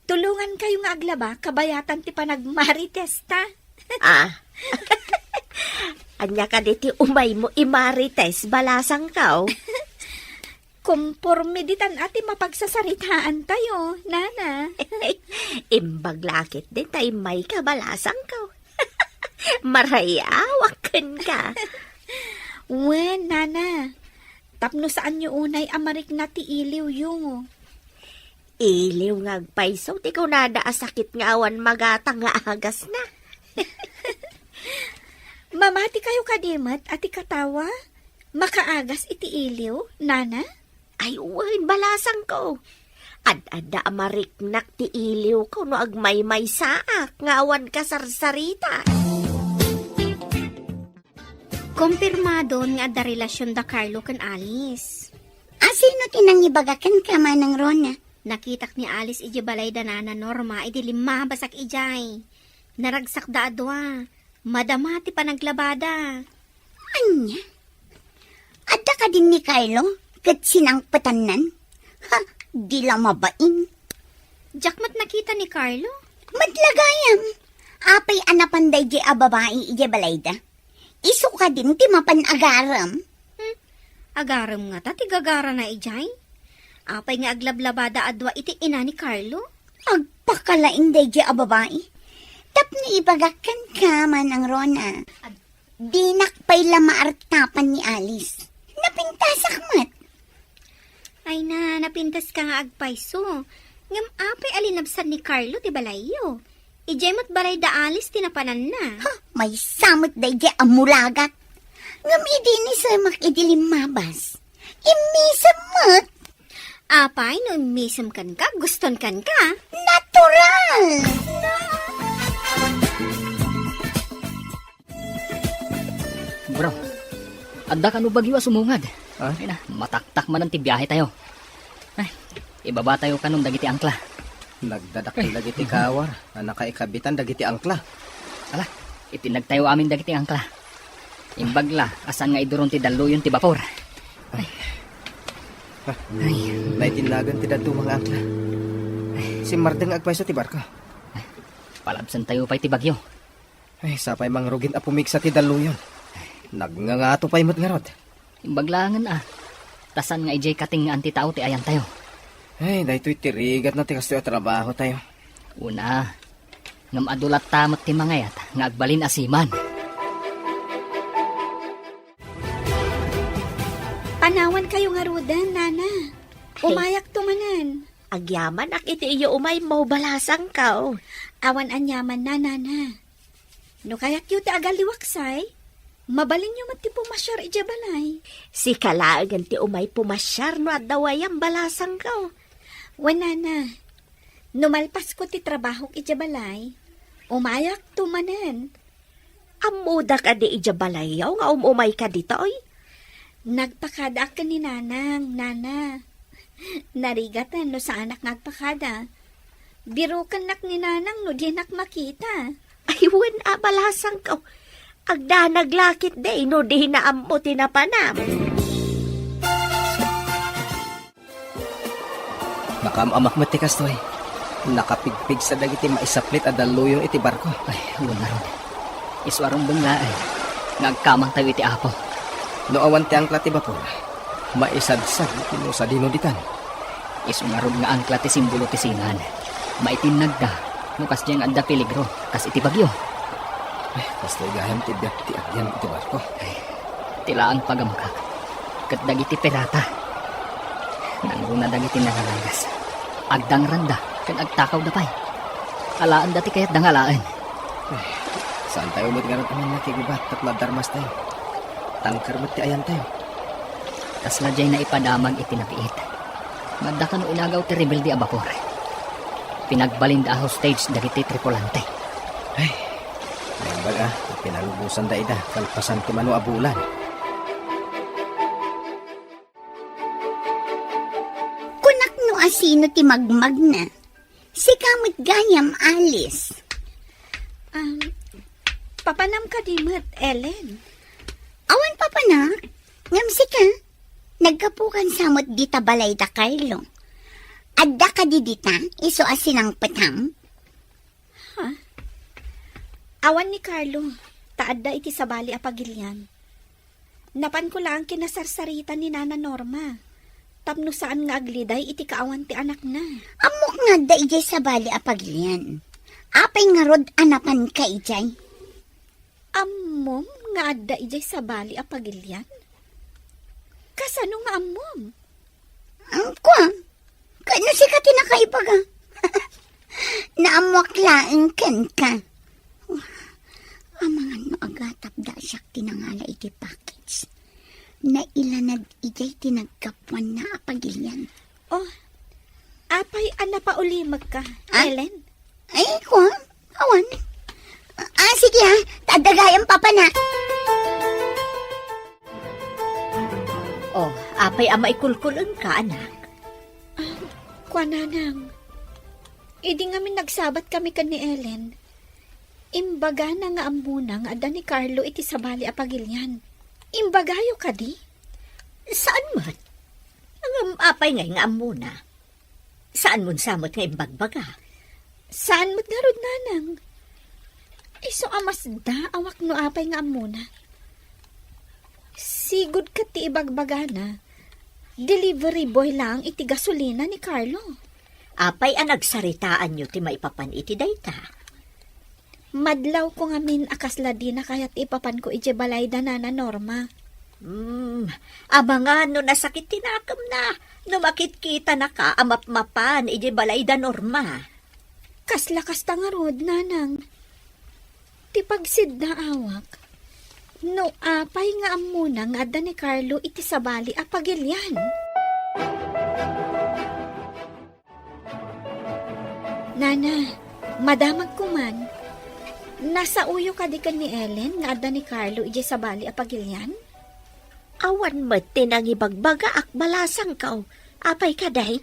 Tulongankayo nga aglaba, kabayatan ti panagmaritesta. Ah. Ania kadi ti umaymo imarites, balasangko? Komporme ditan a ti mapagsasaritaantayo, nana. Imbag la ketdin ta immayka, balasangko. Marayawak kenka. Wen, nana. Tapno saanyo unay a marikna ti iliwyo. Iliw nga agpayso ti kunada a sakit nga awan magatang nga agasna. Mamatikayo kadi met a ti katawa makaagas iti iliw, nana? Ay, wen, balasangko. Ad-adda a mariknak ti iliwko no agmaymaysaak nga awan kasarsarita. Kompirmadon nga adda relasion da Carlo ken Alice. A, sino ti nangibaga kenka, Manang Rona? Nakitak ni Alice idiay balay da Nana Norma idi limmabasak idiay. Naragsakda a dua. Madama ti panaglabada. Ania? Adda kadin ni Carlo ket sinangpetannan? Ha, di la mabain. Diak met nakita ni Carlo. Met la gayam. Apay a napan daydiay a babai idiay balayda? Isu kadin ti mapan agarem? Hmm, agarem ngata ti gagarana idiay? Apay nga aglablabada a dua iti ina ni Carlo? Agpakalaing daydiay a babai. Tapno ibagak kenka, Manang Rona. Dinak pay la maartapan ni Alice. Napintasak met. Ay na, napintaska nga agpayso. Ngem apay a linabsan ni Carlo ti balayyo? Idiay met balay da Alice ti napananna. Ha, maysa met daydiay a mulagat. Ngem idi ni Semak idi limmabas, immisem met. Apay no immisem kenka, guston kenka? Natural! Bro, adda kano bagyo a sumungad. Ha? Ay na, mataktak manen ti biahe tayo. Ay, ibaba tayo kanon dagiti angkla. Nagdadakkel dagiti kawar a nakaikabitan dagiti angkla. Ala, ipinagtayo amin dagiti angkla. Imbag la, a saan nga iduron ti dalluyon ti bapor. Ay. Ay. Naitinnagan ti dadduma nga angkla. Simmardeng nga agpayso ti barko. Palabsan tayo pay ti bagyo. Ay, sapay mangrugin a pumigsa ti dalluyon. Nagngangato pay met ngarud. Imbag laengen a. Ta saan nga idiay katengngaan ti tao ti ayantayo. Ay, daytoy ti rigatna ti kastoy a trabahotayo. Una, ngem adu latta met ti mangayat nga agbalin a seaman. Anawankayo ngaruden, Nana? Hey. Umayakto manen. Agyamanak iti iyo umaymo, balasangko. Awan aniamanna, Nana. No kayatyo ti agalliwaksay, mabalinyo met ti pumasiar idiay balay. Sika laengen ti umay pumasiar no adda wayam, balasangko. Wen, Nana, no malpasko ti trabahok idiay balay, umayakto manen. Ammoda kadi idiay balayyo nga um-umayka ditoy? Nagpakadaak ken ni Nanang, Nana. Narigaten no saanak nga agpakada. Birokennak ni Nanang no dinak makita. Ay, wen a, balasangko. Agdanag la ketdi no dina ammo ti napanam. Nakaam-amak met ti kastoy. Nakapigpigsa dagiti maisaplit a dalluyon iti barko. Ay, wen ngarud. Isu a rumbeng laeng nga agkamangtayo iti Apo. No awan ti angkla ti bapor, maisadsad iti no sadino ditan. Isu ngarud nga angkla ti simbolo ti sinan. Maitinnagda no kasdiay nga adda peligro, kas iti bagyo. Ay, kastoy gayam ti biag ti agyan iti barko. Ay, ti laeng pagamakak ket dagiti pirata. Nangruna dagiti nangangagas. Agdangranda ken agtakawda pay. Alaenda ti kayatda nga alaen. Ay, saantayo met ngarud a mannakigubat tapno adda armastayo. Tangker met ti ayantayo. Kasla diay naipadamag iti napiit. Adda kano inagaw ti rebelde a bapor. Pinagbalinda a hostage dagiti tripulante. Ay, naimbag a, pinalubosanda ida, kalpasan ti mano a bulan. Kunak no asino ti magmagna. Sika met gayam, Alice. Um, papanam kadi met, Ellen? Awan papanak, ngem sika, naggapukan sa met dita balay da Carlo. Adda kadi dita, isu a sinangpetam? Ha? Awan ni Carlo, ta adda iti sabali a pagilian. Napanko laeng kinasarsarita ni Nana Norma, tapno saan nga agliday iti kaawan ti anakna. Ammok nga adda idiay sabali a pagilian. Apay ngarud a napanka idiay? Ammom nga adda idiay sabali a pagilian? Kasano nga ammom? Ang kuan, Ket no sika ti nakaibaga, naammoak laeng kenka. Amangan no agatapda a siak ti nangala iti package. Nailanad idiay ti naggapuanna a pagilian. Oh, apay a napaulimekka, Ah? Ellen? Ay, kuan, awan. Ah, sige ha, ta adda gayam papanak. Oh, apay a maikulkul-engka, anak? Ah, kuan, nanang, idi ngamin nagsabat kami ken ni Ellen, imbagana nga ammona nga adda ni Carlo iti sabali a pagilian. Imbagayo kadi? Saan met? Ngem apay ngay nga ammona? Saanmon sa met nga imbagbaga? Saan met ngarud, nanang? Isu a masdaawak no apay nga ammona. Sigud ket ti ibagbagana, delivery boy laeng iti gasolina ni Carlo. Apay a nagsaritaanyo ti maipapan iti dayta? Madlawko ngamin a kasla dina kayat ipapanko idiay balay da Nana Norma. Hmm, amangan no nasakit ti nakemna, no makitkitanaka a mapmapan idiay balay da Norma. Kasla kasta ngarud, nanang. Ti pagsiddaawak, no apay nga ammona nga adda ni Carlo iti sabali a pagilian. Nana, madamagko man. Nasaoyo kadi ken ni Ellen nga adda ni Carlo idiay sabali a pagilian? Awan met ti nangibagbagaak, balasangko. Apay kadi?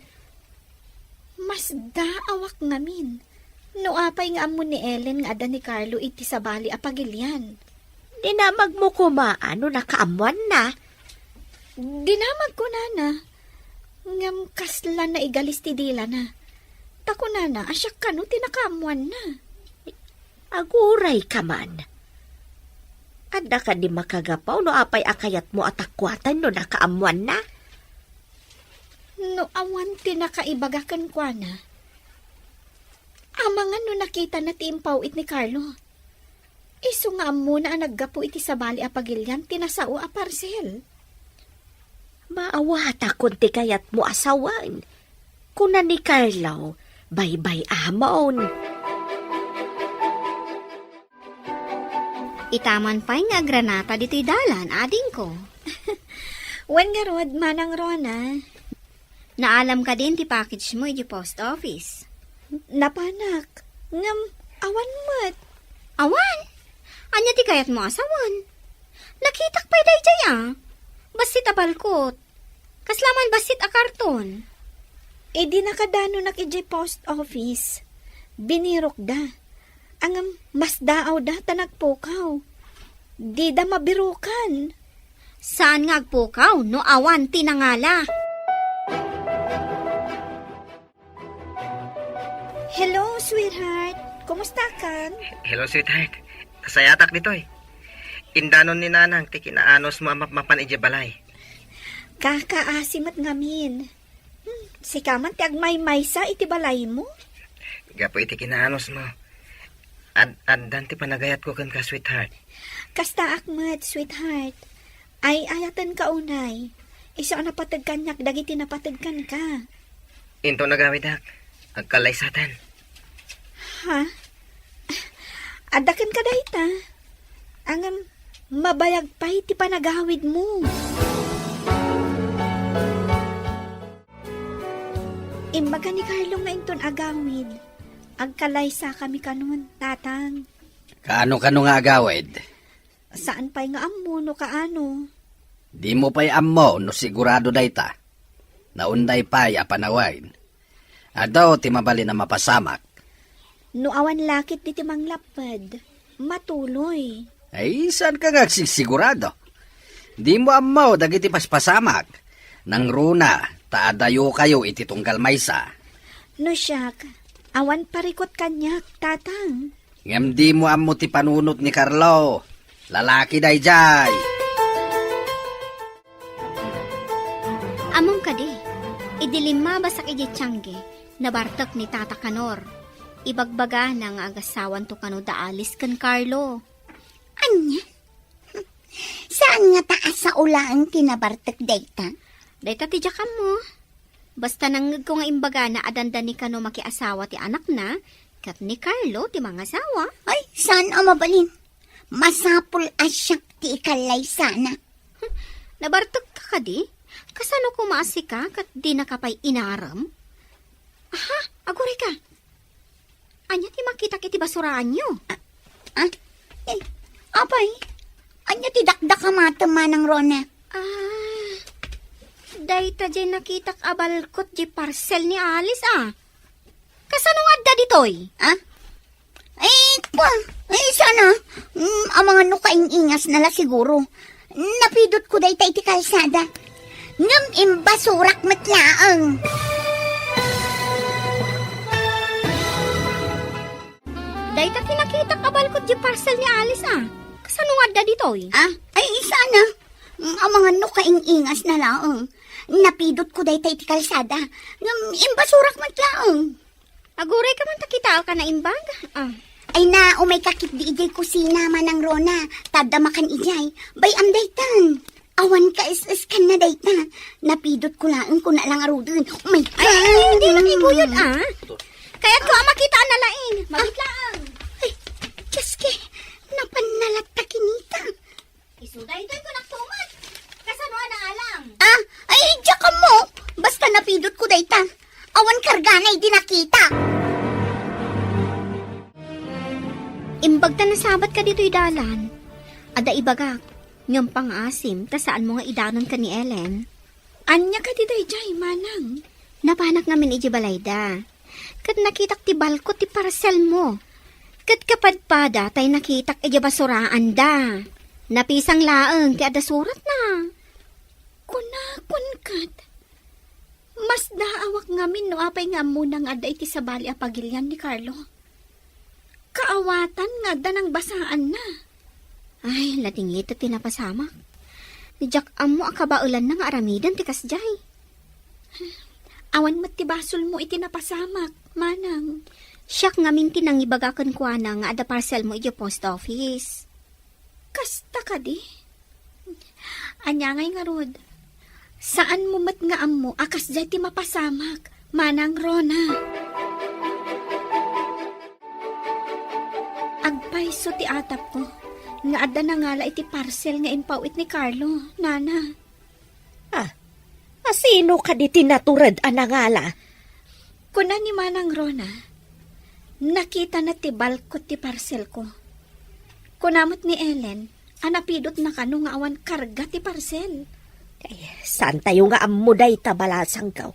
Masdaawak ngamin no apay nga ammo ni Ellen nga adda ni Carlo iti sabali a pagilian. Dinamagmo koma no nakaammoanna? Dinamagko, nana. Ngem kasla naigalis ti dilana. Ta kunana a siak kano ti nakaammoanna. Agurayka man. Adda kadi makagapu no apay a kayatmo a takuaten no nakaammoanna? No awan ti nakaibaga kenkuana, amangan no nakitana ti impaw-it ni Carlo. Isu nga ammona a naggapu iti sabali a pagilian ti nasao a parsel. Maawatakon ti kayatmo a sawen, kuna ni Carlo, baybay-amon. Itaman pay nga agranata ditoy dalan, adingko. Wen ngarud, Manang Rona. Naalam kadin ti package mo iti post office? Napanak, ngem awan met. Awan? Ania ti kayatmo a sawen? Nakitak pay daydiay a. Bassit a balkot. Kasla man bassit a karton. Idi nakadanonak idiay post office, binirokda. Ngem masdaawda ta nagpukaw. Dida mabirokan. Saan nga agpukaw no awan ti nangala? Hello, sweetheart. Kumusta kan? Hello, sweetheart. Sayatak ditoy. Indanon ni Nanang ti kinaanusmo a mapmapan idiay balay. Kakaasim met ngamin. Hmm, sika man ti agmaymaysa iti balaymo? Gapu iti kinaanusmo, ad-, addan ti panagayatko kenka, sweetheart. Kastaak met, sweetheart. Ay-ayatenka unay. Isu a napateg kaniak dagiti napateg kenka. Inton agawidak, agkallaysaten. Ha? Adda kenka dayta? Ngem mabayag pay ti panagawidmo. Imbaga ni Carlo nga inton agawid, agkalaysakami kanon, Tatang. Kaano-kano nga agawid? Saan pay nga ammo no kaano. Dimo pay ammo no sigurado dayta. Naunday pay a panawen. Adu ti mabalin a mapasamak. No awan lakit diti manglapped, matuloy. Ay, saanka nga agsigsigurado? Dimo ammo dagiti paspasamak. Nangruna, ta adayokayo iti tunggal maysa. No siak, awan parikut kaniak, Tatang. Ngem dimo ammo ti panunot ni Carlo. Lalaki daydiay. Ammom kadi, idi limmabasak idiay tiangge, nabartek ni Tata Kanor. Ibagbagana nga agasawanto kano da Alice ken Carlo. Ania? Saan ngata a sao laeng ti nabartek dayta? Dayta ti diak ammo. Basta nangngegko nga imbagana a dandani kano makiasawa ti anakna, ket ni Carlo ti mangasawa. Ay, saan a mabalin? Masapul a siak ti ikallaysana. Hmm, nabartekka kadi? Kasano koma a sika ket dinaka pay inarem? Aha, agurayka. Ania ti makitak iti basuraanyo? Ah, ah? Eh, apay, ania ti dakdakamatem, Manang Rona? Ah, dayta diay nakitak a balkot diay parcel ni Alice, a. Kasano nga adda ditoy? Ah? Ay, kwa, ay, sana. Mm, amangan no kaing-ingasna la siguro. Napidotko dayta iti kalsada. Ngem imbasurak met laeng. Dayta ti nakitak a balkot diay parcel ni Alice, a. Kasano nga adda ditoy? Ah, ay, sana. Mm, amangan no kaing-ingasna laeng. Napidotko dayta iti kalsada. Ngem imbasurak met laeng. Agurayka man ta kitaak a naimbag. Ah. Ay na, umayka ketdi idiay kusina, Manang Rona. Ta adda makan idiay. Bay-am daytan. Awan ka es-eskanna dayta. Napidotko laeng kuna la ngaruden. Umayka. Ay, ay, ay, di nakiguyod, ah. Kayatko a makitaanna laeng. Mabit laeng. Ay, Diyos ko. Napanna latta kinita. Isu daytoy kunak tumet. Kasano a naalam? Ah, ay, diak ammo. Basta napidotko dayta. Awan kargana idi nakita. Imbag ta nasabat ka ditoy dalan. Adda ibagak, ngem pangaasim ta saanmo nga idanon ken ni Ellen. Ania kadi daydiay, Manang? Napanak ngamin idiay balayda. Ket nakitak ti balkot ti parcelmo. Ket kapadpada tay nakitak idiay basuraanda. Napisang laeng ti adda suratna. Kunakon ket, masdaawak ngamin no apay nga ammona nga adda iti sabali a pagilian ni Carlo. Kaawatan nga adda nangbasaanna. Ay, ladingit ti napasamak. Diak ammo a kabaelanna nga aramiden ti kasdiay. Awan met ti basolmo iti napasamak, Manang. Siak ngamin ti nangibaga kenkuana nga adda parcelmo idiay post office. Kasta kadi? Ania ngay ngarud? Saanmo met nga ammo a kasdiay ti mapasamak, Manang Rona. Agpayso ti atapko nga adda nangala iti parcel nga impaw-it ni Carlo, Nana. Ah, asino kadi ti natured a nangala? Kuna ni Manang Rona, nakitana ti balkot ti parcelko. Kuna met ni Ellen, a napidotna kano nga awan karga ti parcel. Ay, saantayo nga ammo dayta, balasangko.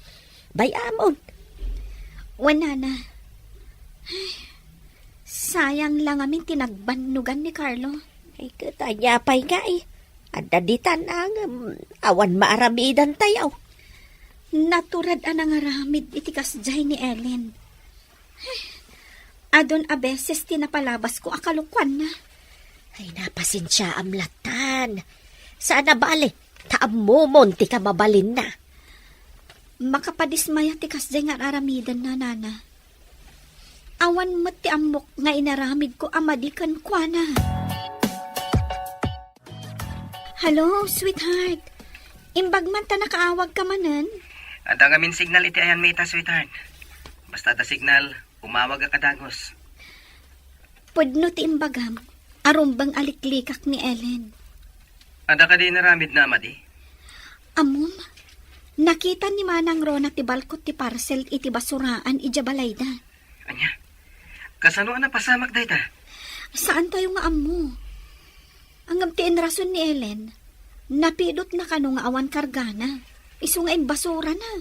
Bay-amon. Wen, Nana. Ay, sayang la ngamin ti nagbannogan ni Carlo. Ay, ket ania pay ngay? Adda ditan a ngem awan maaramidantayo. Natured a nangaramid iti kasdiay ni Ellen. Adun a beses ti napalabasko a kalokuanna. Ay, napasensiaam lattan. Saan a bale, ta ammomon ti kamabalinna. Makapadismaya ti kasdiay nga ar-aramidenna, Nana. Awan met ti ammok nga inaramidko a madi kenkuana. Hello, sweetheart. Imbag man ta nakaawagka manen? Adda ngamin signal iti ayanmi ita, sweetheart. Basta adda signal, umawagak a dagus. Pudno ti imbagam, arumbeng a liklikak ni Ellen. Adda kadi inaramidna a madi? Ammom, nakita ni Manang Rona ti balkot ti parcel iti basuraan idiay balayda. Ania? Kasano a napasamak dayta? Saantayo nga ammo. Ngem ti inrason ni Ellen, napidotna kano nga awan kargana, isu nga imbasurana.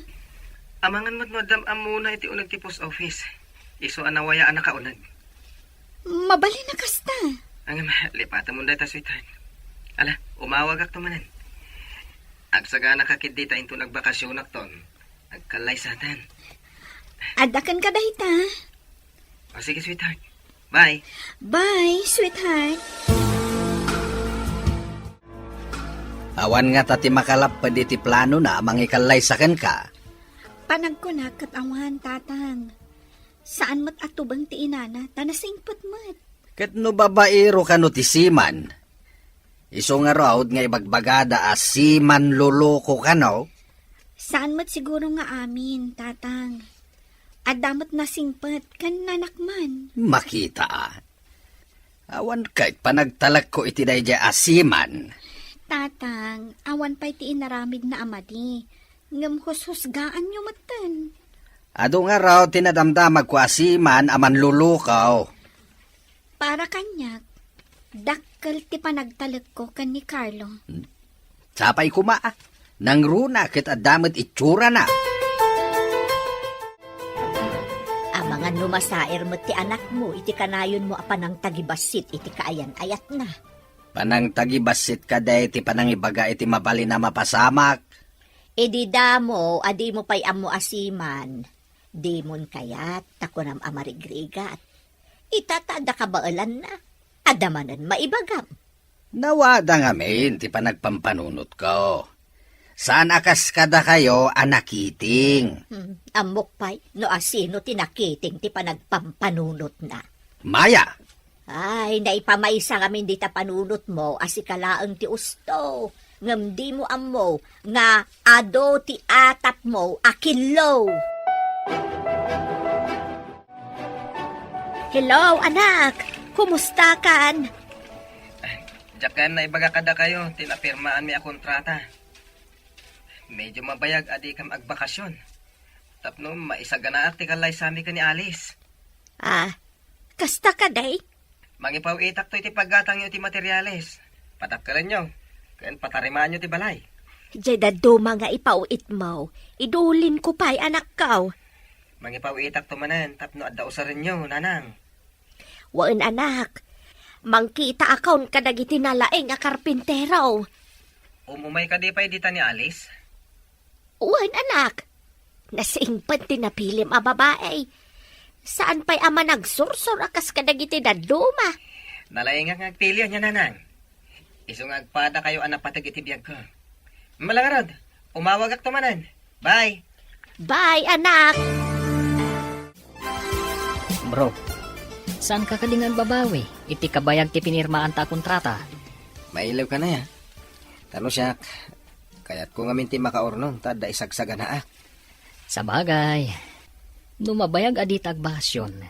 Amangan met no addam ammona iti uneg ti post office. Isu a nawaya a nakauneg. Mabalin a kasta. Ngem, lipatemon dayta, sweetheart. Ala, umawagakto manen. Agsaganaka ketdi ta inton agbakasionakton, agkallaysaten. Adda kenka dayta. O, sige, sweetheart. Bye. Bye, sweetheart. Awan ngata ti makalapped iti planona a mangikallaysa kenka. Panagkunak ket awan, Tatang. Saan met a tubeng ti inana, ta nasingpet met. Ket no babaero kano ti seaman, isu ngarud nga ibagbagada a seaman loloko kano? Saan met siguro nga amin, Tatang. Adda met nasingpet ken nanakman. Makita a. Awan ket panagtalekko iti daydiay a seaman. Tatang, awan pay ti inaramidna a madi, ngem hushusgaanyo metten. Adu ngarud ti nadamdamagko a seaman a manlulukaw. Para kaniak, dakkel ti panagtalekko ken ni Carlo. Hmm. Sapay koma, a. Nangruna ket adda met itsurana. Amangan no masaer met ti anakmo iti kanayonmo a panangtagibassit iti kaayan-ayatna. Panangtagibassit kadi ti panangibaga iti mabalin a mapasamak? Idi damo a dimo pay ammo a seaman, dimon kayat ta kunam a marigrigat. Ita ta adda kabaelanna, adda manen maibagam. Nawada ngamin ti panagpampanunotko. Saan a kas kadakayo a nakiting. Hmm, ammok pay no asino ti nakiting ti panagpampanunotna. Maya! Ay, naipamaysa ngamin dita panunotmo a sika laeng ti usto. Ngem dimo ammo nga adu ti atapmo a killo. Hello, anak! Kumustakan? Diak gayam naibaga kadakayo ti napirmaanmi a kontrata. Medyo mabayag a dikam agbakasyon. Tapno maisaganaak ti kallaysami ken ni Alice. Ah, kasta kadi? Mangipaw-itakto iti paggatangyo iti materiales. Padakkelenyo, ken patarimaanyo ti balay. Diay dadduma nga ipaw-itmo, idulinko pay, anakko. Mangipaw-itakto manen tapno adda usarenyo, nanang. Wen, anak. Mangkitaakon kadagiti nalaing a karpintero. Umumay kadi pay dita ni Alice? Wen, anak. Nasingpet ti napilim a babai. Saan pay a managsursor a kas kadagiti dadduma. Nalaingak nga agpili ania, nanang. Isu nga agpadakayo a napateg iti biagko. Malangarod, umawagakto manen. Bye! Bye, anak! Bro, saanka kadi nga agbabawi iti kabayag ti pinirmaanta a kontrata? Mailiwka aya? Ta no siak, Kayatko ngamin ti makaurnong ta adda isagsaganaak. Sabagay, no mabayag a dita agbakasyon,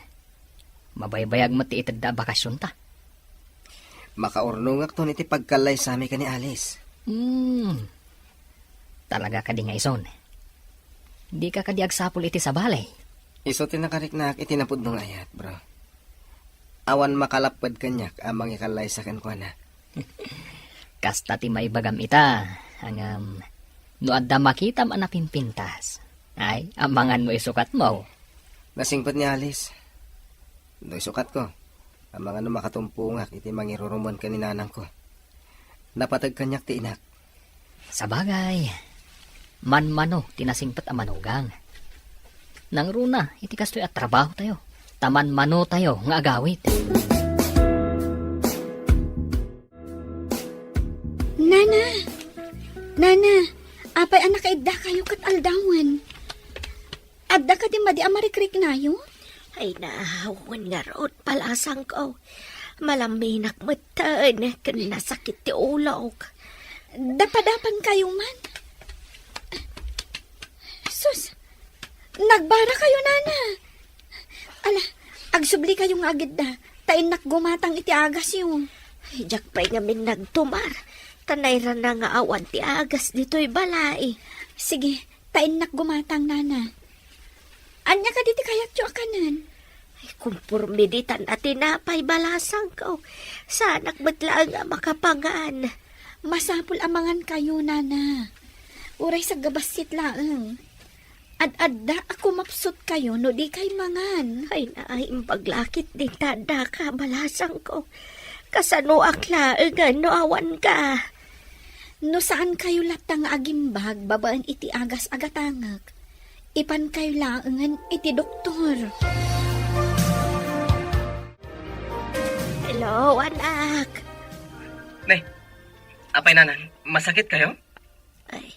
mabaybayag met ti itedda a bakasyonta. Makaurnongakton iti pagkallaysami ken ni Alice. Hmm. Talaga kadi nga ison? Dika kadi agsapul iti sabali? Isu ti nakariknaak iti napudno nga ayat, bro. Awan makalapped kaniak a mangikallaysa kenkuana. Kasta ti maibagam ita, ngem no adda makitam a napimpintas, ay, amangan no isukatmo. Nasingpet ni Alice. No isukatko, amangan no makatumpongak iti mangirurumuen ken ni nanangko. Napateg kaniak ti inak. Sabagay, manmano ti nasingpet a manugang. Nangruna iti kastoy a trabahotayo, ta manmanotayo nga agawid. Nana! Nana! Apay a nakaiddakayo ket aldawen? Adda kadi madi a marikriknayo? Ay, na, wen ngarud, balasangko. Malaminak metten, ken nasakit ti ulok. Dapadapankayo man. Sus, nagbarakayo, nana. Ala, agsublikayo nga agidda, ta innak gumatang iti agasyo. Ay, diak pay ngamin nagtumar, ta nairana nga awan ti agas ditoy balay. Sige, ta innak gumatang, nana. Ania kadi ti kayatyo a kanen? Ay, kumporme ditan a tinapay, balasangko. Saanak met laeng a makapangan. Masapul a mangankayo, nana. Uray saggabassit laeng. Ad-adda a kumapsutkayo no dikay mangan. Ay, naimbag lakit din ta addaka, balasangko. Kasanoak laengen no awanka? No saankayo latta nga agimbag babaen iti agas a gatangek, ipankayo laengen iti doktor. Hello, anak. Ne, apay, nanang, masakitkayo? Ay,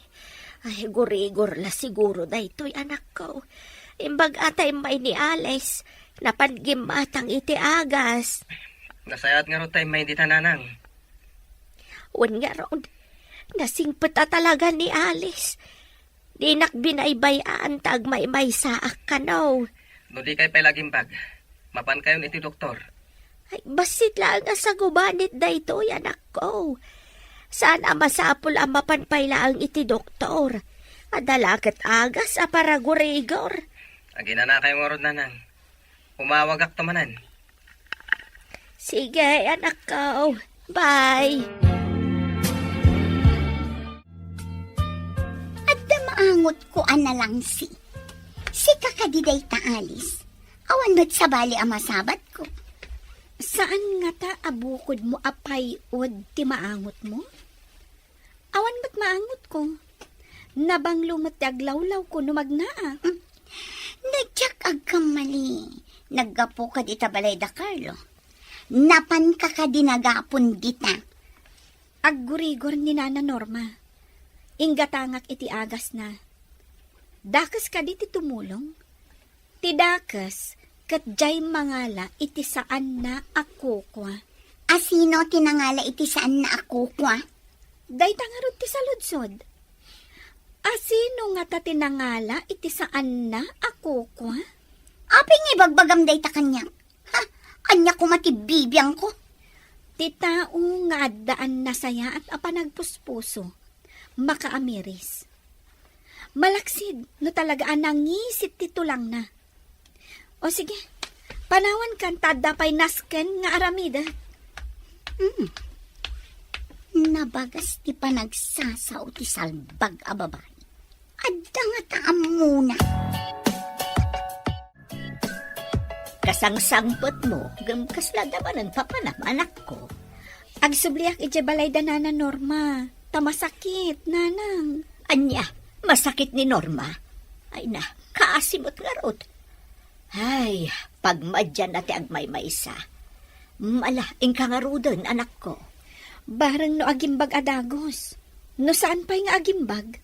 ay, gurigor la siguro daytoy, anakko. Imbag a ta immay ni Alice, napan gimmatang iti agas. Nasayaat ngarud ta immay dita, nanang. Wen ngarud, nasingpet a talaga ni Alice. Dinak binaybay-an ta agmaymaysaak kano. No dikay pay la agimbag, mapankayon iti doktor. Ay, bassit laeng a sagubanit daytoy, anakko. Saan a masapul a mapan pay laeng iti doktor. Adda la ket agas a paragurigor. Aginanakayo ngarud, nanang. Umawagakto manen. Sige, anakko. Bye. Adda maangotko a nalangsi. Sika kadi dayta, Alice? Awan met sabali a masabatko. Saan ngata a bukodmo a pay-od ti maangotmo? Awan met maangotko. Nabanglo met ti aglawlawko no magnaak. Hmm. No diak agkammali, naggapuka dita balay da Carlo. Napanka kadi nagapon dita? Aggurigor ni Nana Norma. Inggatangak iti agasna. Dakes kadi ti tumulong? Ti dakes ket diay mangala iti saanna a kukua. A sino ti nangala iti saanna a kukua? Dayta ngarud ti saludsod. A sino ngata ti nangala iti saanna a kukua? Apay nga ibagbagam dayta kaniak? Ha? Ania koma ti bibiangko? Ti tao nga addaan nasayaat a panagpuspuso, makaamiris. Malaksid no talaga a nangisit ti tulangna. O sige, panawankan ta adda pay nasken nga aramidek. Hmm. Nabagas ti panagsasao ti salbag a babai. Adda ngata ammona. Kasangsangpetmo, ngem kasla adda manen papanam, anakko. Agsubliak idiay balay da Nana Norma, ta masakit, nanang. Ania, masakit ni Norma? Ay na, kaasi met ngarud. Ay, pagmadianna ti agmaymaysa. Mala, inka ngaruden, anakko. Bareng no agimbag a dagus. No saan pay nga agimbag,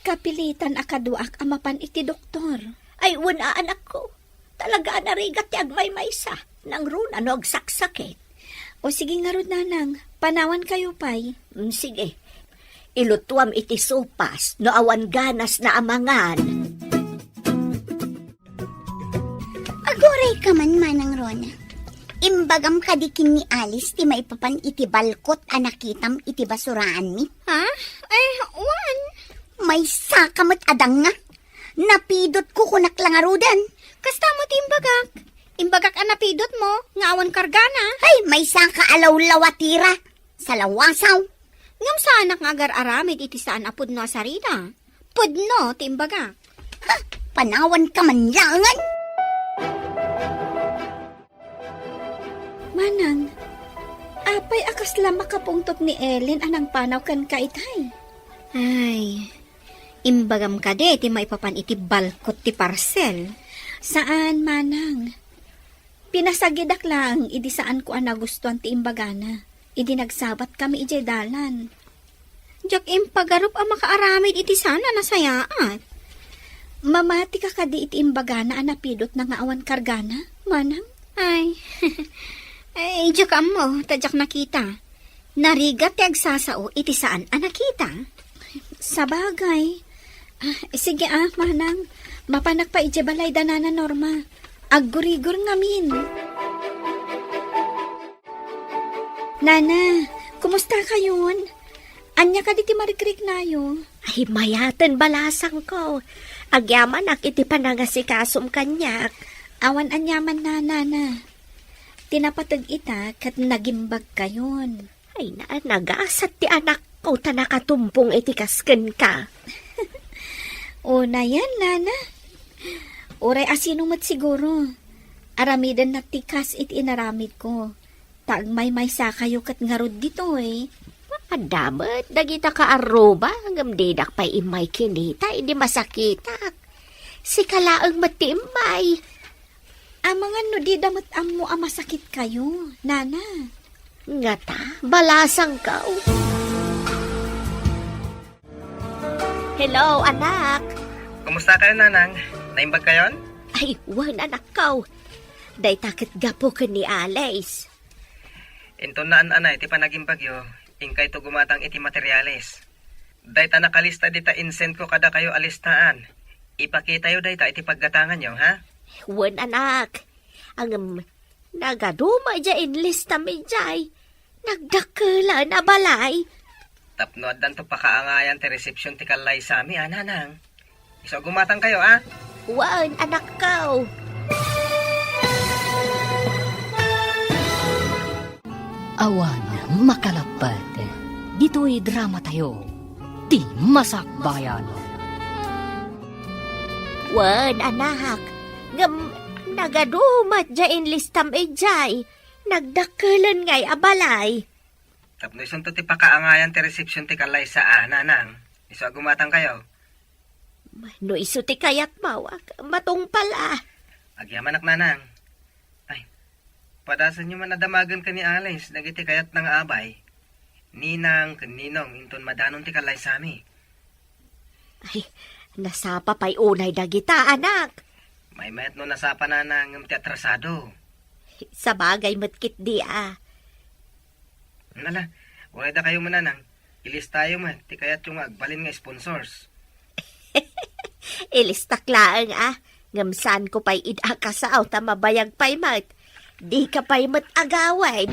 kapilitan a kaduaak a mapan iti doktor. Ay, wen a, anakko. Talaga a narigat ti agmaymaysa. Nangruna no agsaksakit. O sige ngarud, nanang, panawankayo pay. Mm, sige. Ilutuam iti sopas no awan ganasna a mangan. Aguray ka man, Manang Rona. Imbagam kadi ken ni Alice ti maipapan iti balkot a nakitam iti basuraanmi? Ha? Ay, wan. Maysa ka met a danga. Napidotko kunak la ngaruden. Kasta met ti imbagak. Imbagak a napidotmo nga awan kargana. Ay, maysa ka a lawlawatira. Salawasaw. Ngem saanak nga agar-aramid iti saan a pudno a sarita. Pudno ti imbagak. Ha, panawanka man laengen. Manang, apay a kasla makapungtot ni Ellen a nangpanaw kenka itay? Ay, imbagam kadi ti maipapan iti balkot ti parcel? Saan, Manang. Pinasagidak laeng idi saanko a nagustuan ti imbagana idi nagsabatkami idiay dalan. Diak impagarup a makaaramid iti saan a nasayaat. Mamatika kadi iti imbagana a napidotna nga awan kargana, Manang? Ay, ay, diak ammo, ta diak nakita. Narigat ti agsasao iti saan a nakita. Sabagay. Ah, sige ah, Manang. Mapanak pay idiay balay da Nana Norma. Aggurigor ngamin. Nana, kumusta kayon? Ania kadi ti marikriknayo? Ay, mayaten balasangko. Agyamanak iti panangasikas-om kaniak. Awan aniaman, Nana. Ti napateg ita ket nagimbag kayon. Ay, na-, nagasat ti anakko ta nakatumpong iti kas kenka. Unayen, Nana. Uray a sino met siguro. Aramidenna ti kas iti inaramidko. Ta agmaymaysa kayo ket ngarud ditoy. Adda met dagita kaarruba, ngem didak pay immay kinita idi masakitak. Sika laeng met ti immay. Amangan no dida met ammo a masakit kayo, Nana. Ngata, balasangko. Hello, anak. Kumusta kayo, Nanang? Naimbag kayon? Ay, wen, anakko. Dayta ket gapu ken ni Alice. Inton naan-anay ti panagimbagyo, inkayto gumatang iti materiales. Dayta nakalista dita insendko kadakayo a listaan. Ipakitayo dayta iti paggatanganyo, ha? Wen, anak. Ngem, nagaduma diay inlistam idiay. Nagdakkelen a balay. Tapno addanto pakaangayan ti resepsion ti kallaysami, a, Nanang. Isu a gumatangkayo, a? Wen, anakko. Awan makalappet ditoy dramatayo, ti Masakbayan. Wen, anak, ngem nagaduma diay inlistam idiay. Nagdakkelen ngay a balay. Tapno isunto ti pakaangayan ti resepsion ti kallaysa, a, Nanang. Isu a gumatangkayo. No isu ti kayatmo, ak-, matungpal, a. Agyamanak, Nanang. Ay, padasenyo man a damagen ken ni Alice dagiti kayatna nga abay. Ninang ken Ninong inton madanon ti kallaysami. Ay, nasapa pay unay dagita, anak. Maymayat no nasapa, Nanang, ngem ti atrasado. Sabagay met ketdi, a. Ala, uray dakayo met, Nanang. Ilistayo met ti kayatyo nga agbalin nga sponsors. Ilistak laeng, a. Ngem saanko pay ida a kasao ta mabayag pay met. Dika pay met agawid.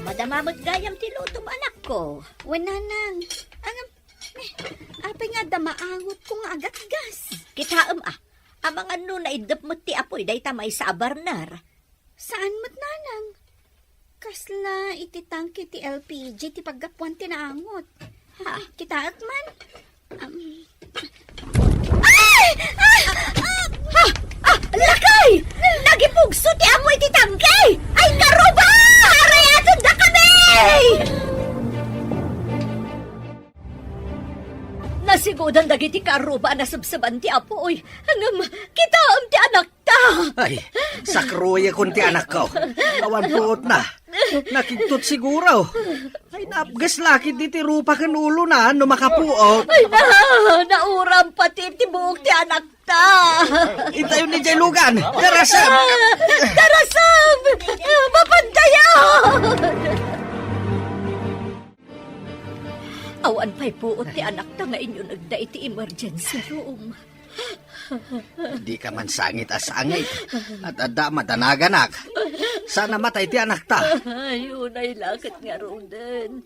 Madama met gayam ti lutom, anakko. Wen, Nanang. Ngem, eh, apay nga adda maangotko nga agatgas? Kitaem, a. Amangan no naiddep met ti apuy dayta maysa a burner. Saan met, Nanang? Kasla iti tangke ti L P G ti paggapuan ti naangot. Ha? Kitaek man. Am. Ay! Ah! Ah! Ah! Lakay! Nagipugso ti amo iti tangke! Ay, karuba! Arayaten dakami! Nasigudan dagiti karuba a nasebseban ti apuy. Ngem, kitaem ti anakta. Ay, sakruyekon ti anakko. Awan puotna. Nakigtot siguro. Ay, napges la ketdi ti rupa ken ulona no makapuot. Ay, na, nauram pati ti buok ti anakta. Intayon idiay lugan. Darasem! Darasem! Mapantayan! Awan pay puot ti anakta nga inyunegda iti emergency room. Dika man sangit a sangit. At adda madanaganak. Saan a matay ti anakta? Ay, unay la ket ngaruden.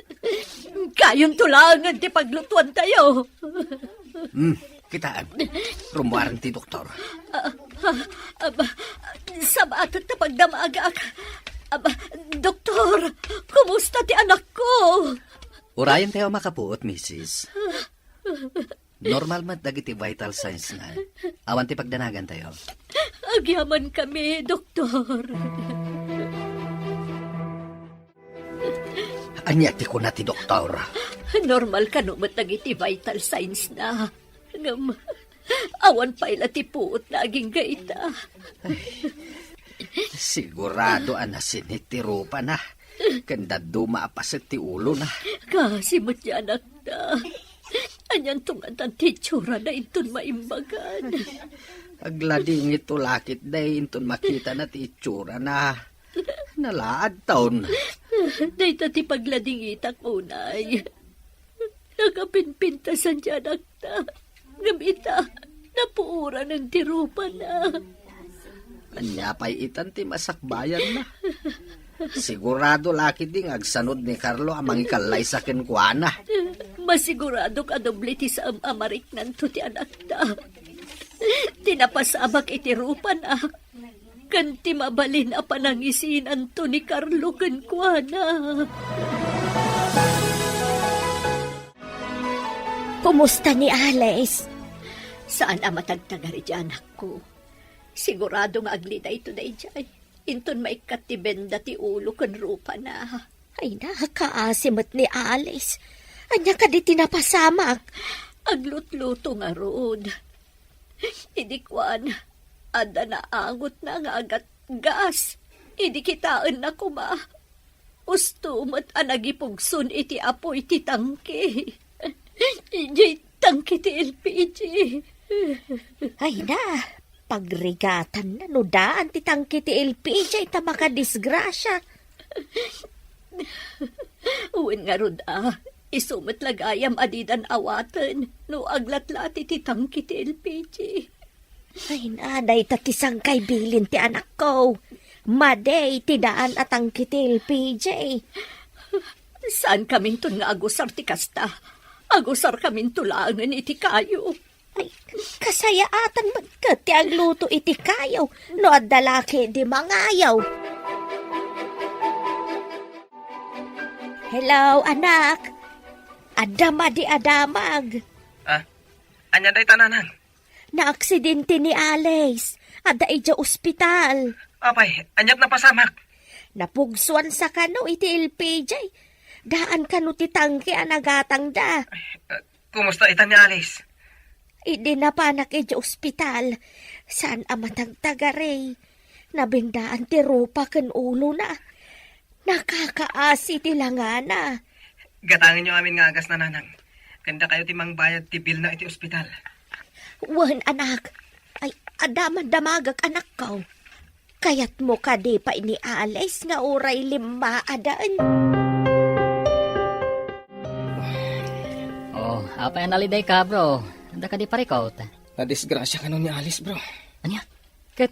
Kayonto laengen ti paglutuantayo. Hmm, kitaan. Rummuaren ti doktor. Ah, ah, aba, sabaat ta pagdamagak. Aba, doktor, kumusta ti anakko? Urayentayo makapuot, misis. Normal met dagiti vital signs na. Awan ti pagdanagantayo. Agyamankami, doktor. Ania ti kuna ti doktor? Normal kano met dagiti vital signs na. Ngem, awan pay la ti puot na agingga ita. Sigurado a nasinit ti rupana. Ken dadduma a paset ti ulona. Kaasi met ti anakta. Anianto ngatan ti itsurana inton maimbagan? Agladingitto la ketdi inton makitana ti itsurana. Nalaadton. Dayta ti pagladingitak unay. Nakapimpintasan ti anakta. Ngem ita, napuoranen ti rupana. Ania pay itan ti masakbayanna? Sigurado la ketdi nga agsanod ni Carlo a mangikallaysa kenkuana. Masiguradok a doble ti saan a mariknanto ti anakta. Ti napasamak iti rupana, ken ti mabalin a panangisinanto ni Carlo kenkuana. Kumusta ni Alice? Saan a matagtagari ti anakko. Sigurado nga aglidayto daydiay. Inton maikkat ti benda ti ulo ken rupana. Ay, nakaasi met ni Alice. Ania kadi ti napasamak? Aglutluto ngarud. Idi kuan, adda naangotna nga agatgas. Idi kitaenna koma, usto met a nagipugson iti apuy ti tangke. Idiay tangke ti L P G. Ay na, pagrigatanna no daan ti tangke ti L P G ta makadisgrasia. Wen ngarud a, isu met la gayam a didan awaten no aglatlati ti tangke ti L P G. Ay, na, dayta ti sangkay bilin ti anakko. Madi ti daan a tangke ti L P G. Saankaminton nga agusar ti kasta. Agusarkaminto laengen iti kayo. Ay, kasayaatan met ket ti agluto iti kayo no adda la ketdi mangayo. Hello, anak. Adda madi a damag. Ah, ania dayta, nanang? Naaksidente ni Alice. Adda idiay ospital. Apay, aniat napasamak? Napugsuan sa kano iti L P G. Daan kano ti tangke a nagatangda. Ah, kumusta ita ni Alice? Idi napanak idiay ospital, saan a matagtagari. Nabendaan ti rupa ken ulona. Nakakaasi ti langana. Gatangenyo amin nga agasna, nanang. Ken dakayo ti mangbayad ti bilna iti ospital. Wen, anak. Ay, adda man damagak, anakko. Kayatmo kadi pay ni Alice nga uray limmaaden? Oh, apay a nalidayka, bro? Adda kadi parikut? Nadisgrasia kano ni Alice, bro. Ania? Ket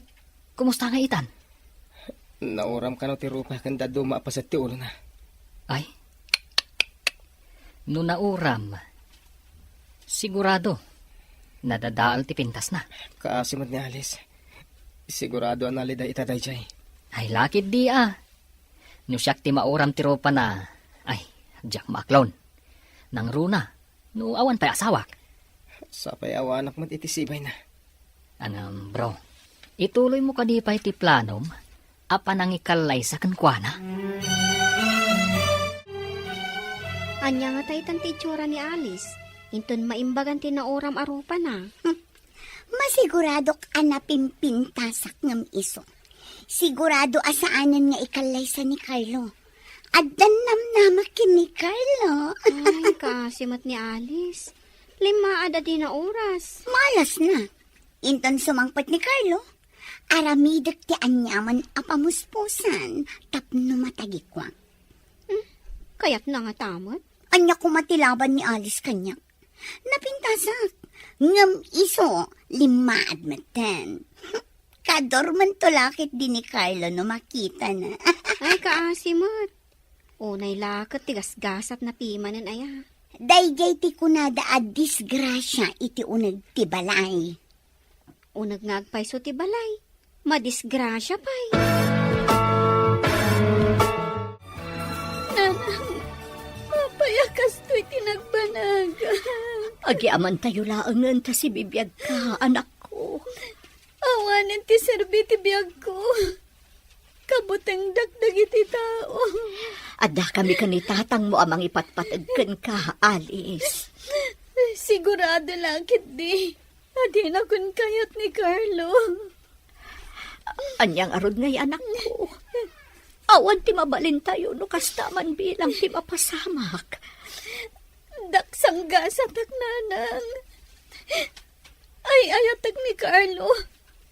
kumusta nga itan? Nauram kano ti rupa ken dadduma a paset ti ulona. Ay. No nauram, sigurado, nadadael ti pintasna. Kaasi met ni Alice. Sigurado a naliday ita daydiay. Ay, lakit di a. No siak ti mauram ti rupana, ay, diak maaklon. Nangruna, no awan pay asawak. Sapay awanak met iti sibayna. Ngem, bro, ituloymo kadi pay ti planom a panangikallaysa kenkuana? Ania ngata itan ti itsura ni Alice? Inton maimbagan ti nauram a rupana. Hmm. Masiguradok a napimpintasak ngem isu. Sigurado a saanen nga ikallaysa ni Carlo. Addan namnama ken ni Carlo. Ay, kaasi met ni Alice. Limmaad a dina oras. Malasna. Inton sumangpet ni Carlo, aramidek ti aniaman a pamuspusan tapno matagikuak. Hmm, kayatna ngata met. Ania koma ti laban ni Alice kaniak? Napintasak. Ngem isu, limmaad metten. Kadormento la ketdi ni Carlo no makitana. Ay, kaasi met. Unay la ket ti gasgasat napimanen aya. Daydiay ti kunada a disgrasia iti uneg ti balay. Uneg nga agpayso ti balay, madisgrasia pay. Nanang, apay a kastoy ti nagbanag? Agyamankatayo laengen ta sibibiagka, anakko. Awanen ti serbi ti biagko. Kabutengdak dagiti tao. Addakami ken ni tatangmo a mangipatpateg kenka, Alice. Sigurado la ketdi a dinakon kayat ni Carlo. Ania ngarud ngay, anakko? Awan ti mabalintayo no kasta man bilang ti mapasamak. Daksanggasatak, nanang. Ay-ayatek ni Carlo,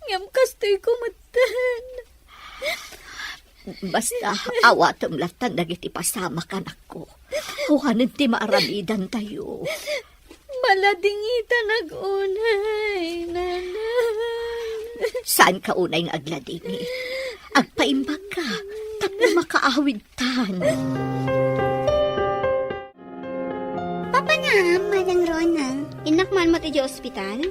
ngem kastoyko metten. Basta, awatem lattan dagiti pasamak, anakko. Awanen ti maaramidantayo. Maladingitanak unay, nanang. Saanka unay nga agladingit. Agpaimbagka, tapno makaawidtan. Papanam, Manang Rona. Innak man met idiay ospital?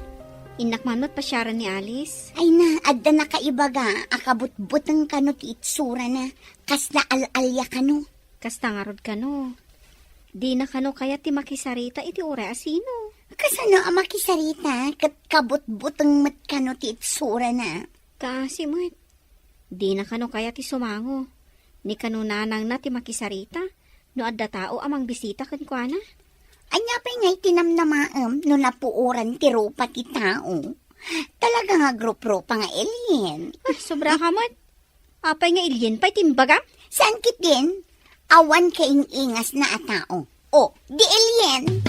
Innak man met pasiaran ni Alice? Ay na, adda nakaibaga a kabutbuteng kano ti itsurana. Kasla al-alia kano. Kasta ngarud kano. Dina kano kayat ti makisarita iti uray a sino? Kasano a makisarita ket kabutbuteng met kano ti itsurana? Kaasi met. Dina kano kayat ti sumango. Ni kano nanangna ti makisarita no adda tao a mangbisita kenkuana? Ania pay ngay ti namnamaem no napuoran ti rupa ti tao? Talaga nga agrup-rupa nga alien. Ah, sobra ka met. Apay nga alien pay ti imbagam? Saan ketdin? Awan kaing-ingasna a tao. O, di alien!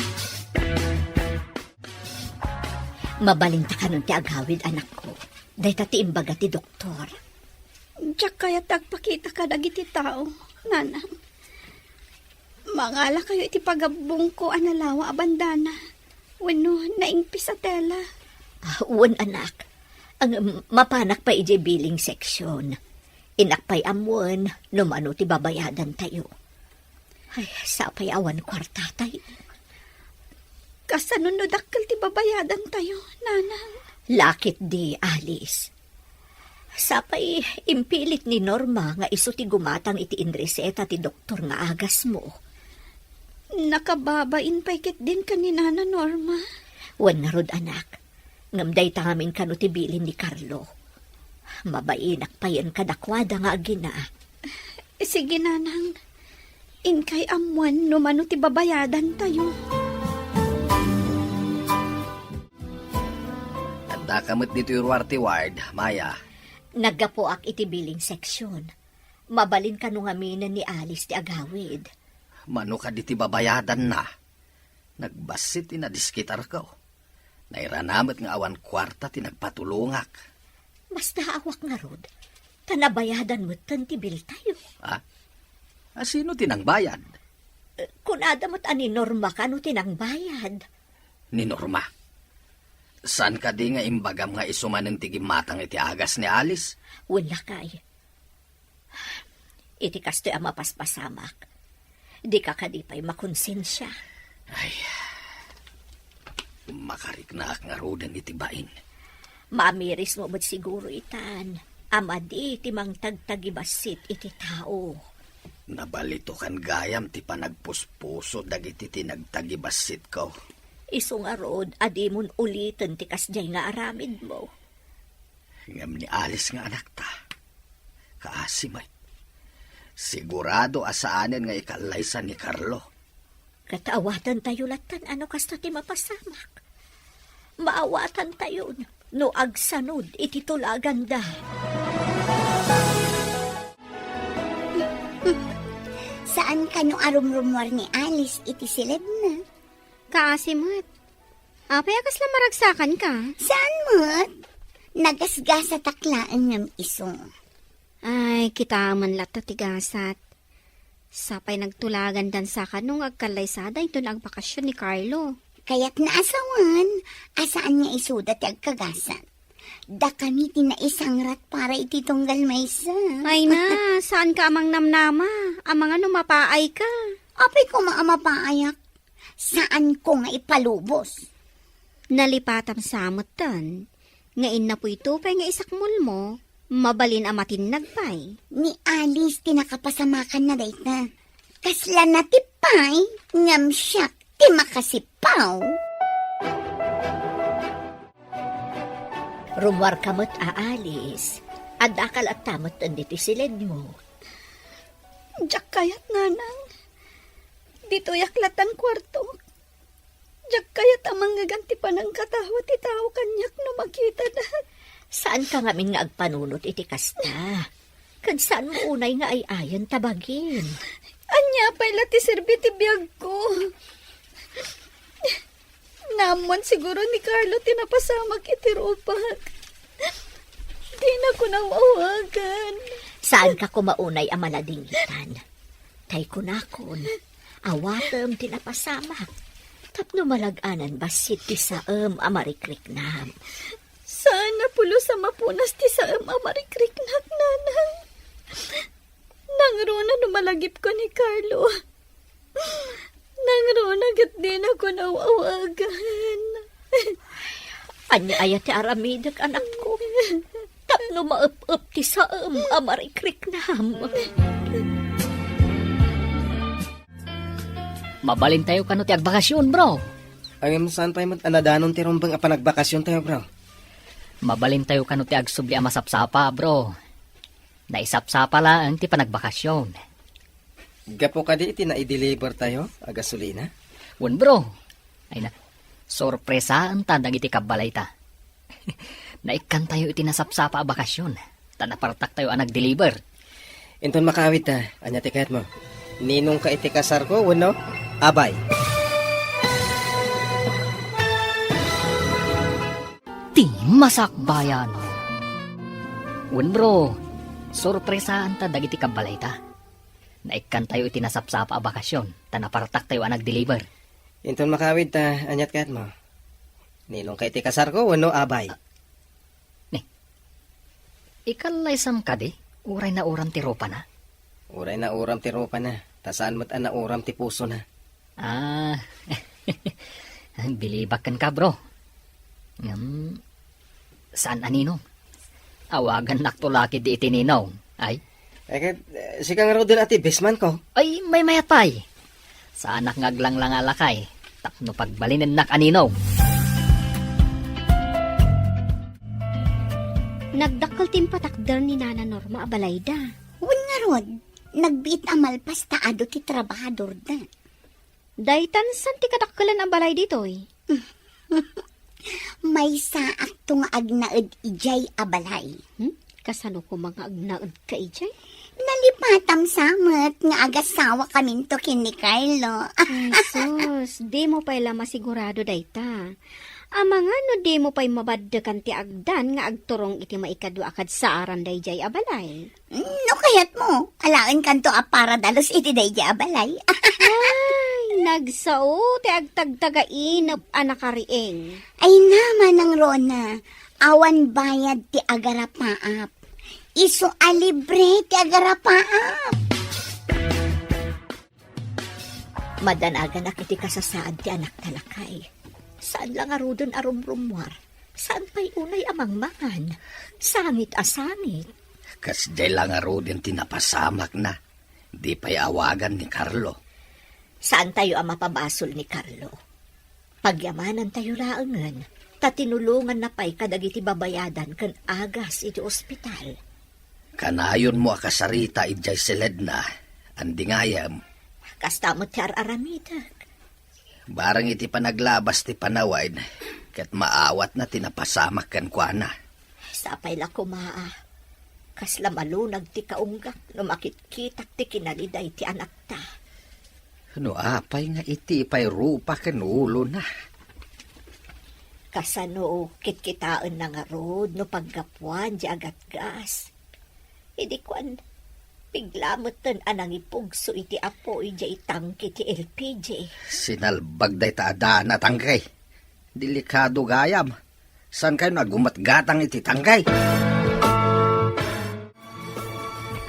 Mabalinta kanon ti agawid, anakko. Dayta ti imbaga ti doktor. Diak kayat ti agpakita kadagiti tao, nanang. Mangalakayo iti pagabbongko a nalawa a bandana wenno naingpis a tela. Ah, wen, anak. Ang, mapanak pay idiay billing section. Innak pay ammoen no mano ti babayadantayo. Ay, sapay awan kuartatayo. Kasano no dakkel ti babayadantayo, nanang? La ketdi, Alice. Sapay impilit ni Norma nga isu ti gumatang iti inreseta ti doktor nga agasmo. Nakababain pay ketdin ken ni Nana Norma. Wen ngarud, anak, ngem dayta ngamin kano ti bilin ni Carlo. Mabainak payen kadakuada nga agina. Sige, nanang. Inkay ammoen no mano ti babayadantayo. Addaka met ditoy ruar ti ward, Maya. Naggapuak iti billing section. Mabalin kano ngaminen ni Alice ti agawid. Mano kadi ti babayadanna? Nagbassit ti nadiskitarko. Nairana met nga awan kuarta ti nagpatulongak. Basta awan ngarud, ta nabayadan metten ti biltayo. Ha? A, sino ti nangbayad? Eh, kunada met a ni Norma kano ti nangbayad. Ni Norma? Saan kadi nga imbagam nga isu manen ti gimmatang iti agas ni Alice? Wen, lakay. Iti kastoy a mapaspasamak, dika kadi pay makonsensia. Ay, makariknaak ngaruden iti bain. Maamirismo met siguro itan a madi ti mangtagtagibassit iti tao. Nabalitokan gayam ti panagpuspuso dagiti ti nagtagibassitko. Isu ngarud a dimon uliten ti kasdiay nga aramidmo. Ngem ni Alice nga anakta, kaasi met. Sigurado a saanen nga ikallaysa ni Carlo. Ket awatantayo lattan a no kasta ti mapasamak. Maawatantayon no agsanod iti tulaganda. Saan kano a rumrumuar ni Alice iti silebna? Kaasi met. Apay a kasla maragsakanka? Saan met? Nagasgasatak laeng ngem isu. Ay, kitaem latta ti gasat. Sapay nagtulagan dansa kano nga agkallaysada inton agbakasyon ni Carlo. Kayatna a sawen, a saan nga isuda ti agkagasat. Dakami ti naisangrat para iti tunggal maysa. Ay na, saan ka amang namnama? Amanga no mapaay ka. Apay koma a mapaayak? Saan ko nga ipalubos. Nalipatam sa metten, nga innapoy to pay nga isakmulmo, mabalin a matinnag pay. Ni Alice ti nakapasamakanna dayta. Kasla natipay, ngem siak ti makasipaw. Rummuarka met a Alice, addaka latta met ditoy siledmo. Diak kayat, Nanang. Ditoyak latta kuartok. Diak kayat a mangngeg ti panangkatawa ti tao kaniak no makitada. Saanka ngamin nga agpanunot iti kasta. Ket saanmo unay nga ay-ayan ta bagim. Ania pay la ti serbi ti biagko? Naammuan siguro ni Carlo ti napasamak iti rupak. Dina ko naw-awagan. Saanka koma unay a maladingitan. Tay kunakon, awatem ti napasamak. Tapno malag-anan bassit ti saem a marikriknam. Saan a pulos a mapunas ti saem a marikriknak, Nanang. Nangruna no malagipko ni Carlo. Nangruna ket dina ko naw-awagan. Ania aya ti aramidek, anakko? Tapno maep-ep ti saem a marikriknam. Mabalintayo kano ti agbakasyon, bro. Ngem saan pay met a nadanon ti rumbeng a panagvakasyontayo, bro? Mabalintayo kano ti agsubli a masapsapa, bro. Naisapsapa laeng ti panagbakasyon. Gapu kadi iti naidelivertayo a gasolina? Wen, bro. Ay na, sorpresaenta dagiti kabbalayta. Naikkantayo iti nasapsapa a bakasyon, ta napartaktayo a nagdeliver. Inton makaawidta, ania ti kayatmo? Ninongka iti kasarko wenno abay? Ti masakbayan. Wen, bro, sorpresaenta dagiti kabbalayta. Naikkantayo iti nasapsapa a bakasyon, ta napartaktayo a nagdeliver. Inton makaawidta, ania ti kayatmo? Ninongka iti kasarko wenno abay? Ni, ikallaysam kadi, uray nauram ti rupana? Uray nauram ti rupana, ta saan met a nauram ti pusona. Ah, bilibak kenka, bro. Ngem, saan a ninong? Awagannakto la ketdi iti ninong. Ay? Eh, ket, eh, sika ngaruden a ti best man-ko. Ay, maymayat pay. Saanak nga aglanglangalakay, tapno pagbalinennak a ninong. Nagdakkel ti impatakder ni Nana Norma a balayda. Wen ngarud, nagbiit a malpas ta adu ti trabahadorda. Daytan saan ti kadakkelan a balay ditoy? Maysaakto nga agnaed idiay a balay. Hmm? Kasano koma nga agnaedka idiay? Nalipatam sa met nga agasawakaminto ken ni Carlo. Ay, sus, dimo pay la masigurado dayta. Amangan no dimo pay mabaddekan ti agdan nga agturong iti maikadua a kadsaaran daydiay a balay. No kayatmo, alaenkanto a para dalus iti daydiay a balay. Ay, nagsao ti agtagtagainep a nakariing. Ay na, Manang Rona, awan bayad ti agarapaap. Isu a libre ti agarapaap. Madanaganak iti kasasaad ti anakta, lakay. Saan la ngaruden a rumrummuar. Saan pay unay a mangmangan. Sangit a sangit. Kasdiay la ngaruden ti napasamakna. Di pay awagan ni Carlo. Saantayo a mapabasol ni Carlo. Pagyamanantayo laengen, ta tinulonganna pay kadagiti babayadan ken agas iti ospital. Kanayonmo a kasarita idiay siledna, andi ngayem. Kasta met ti ar-aramidek. Bareng iti panaglabas ti panawen, ket maawatna ti napasamak kenkuana. Sapay la koma a, kasla malunag ti kaunggak no makitkitak ti kinaliday ti anakta. No apay nga iti pay rupa ken ulona? Kasano kitkitaenna ngarud no paggapuan di agatgas? Idi kuan, Piglametten a nangipugso iti apo idiay tangke ti L P G. Sinalbag dayta a daan a tangke. Delikado gayam. Saan kayo nagumatgatang iti tangke?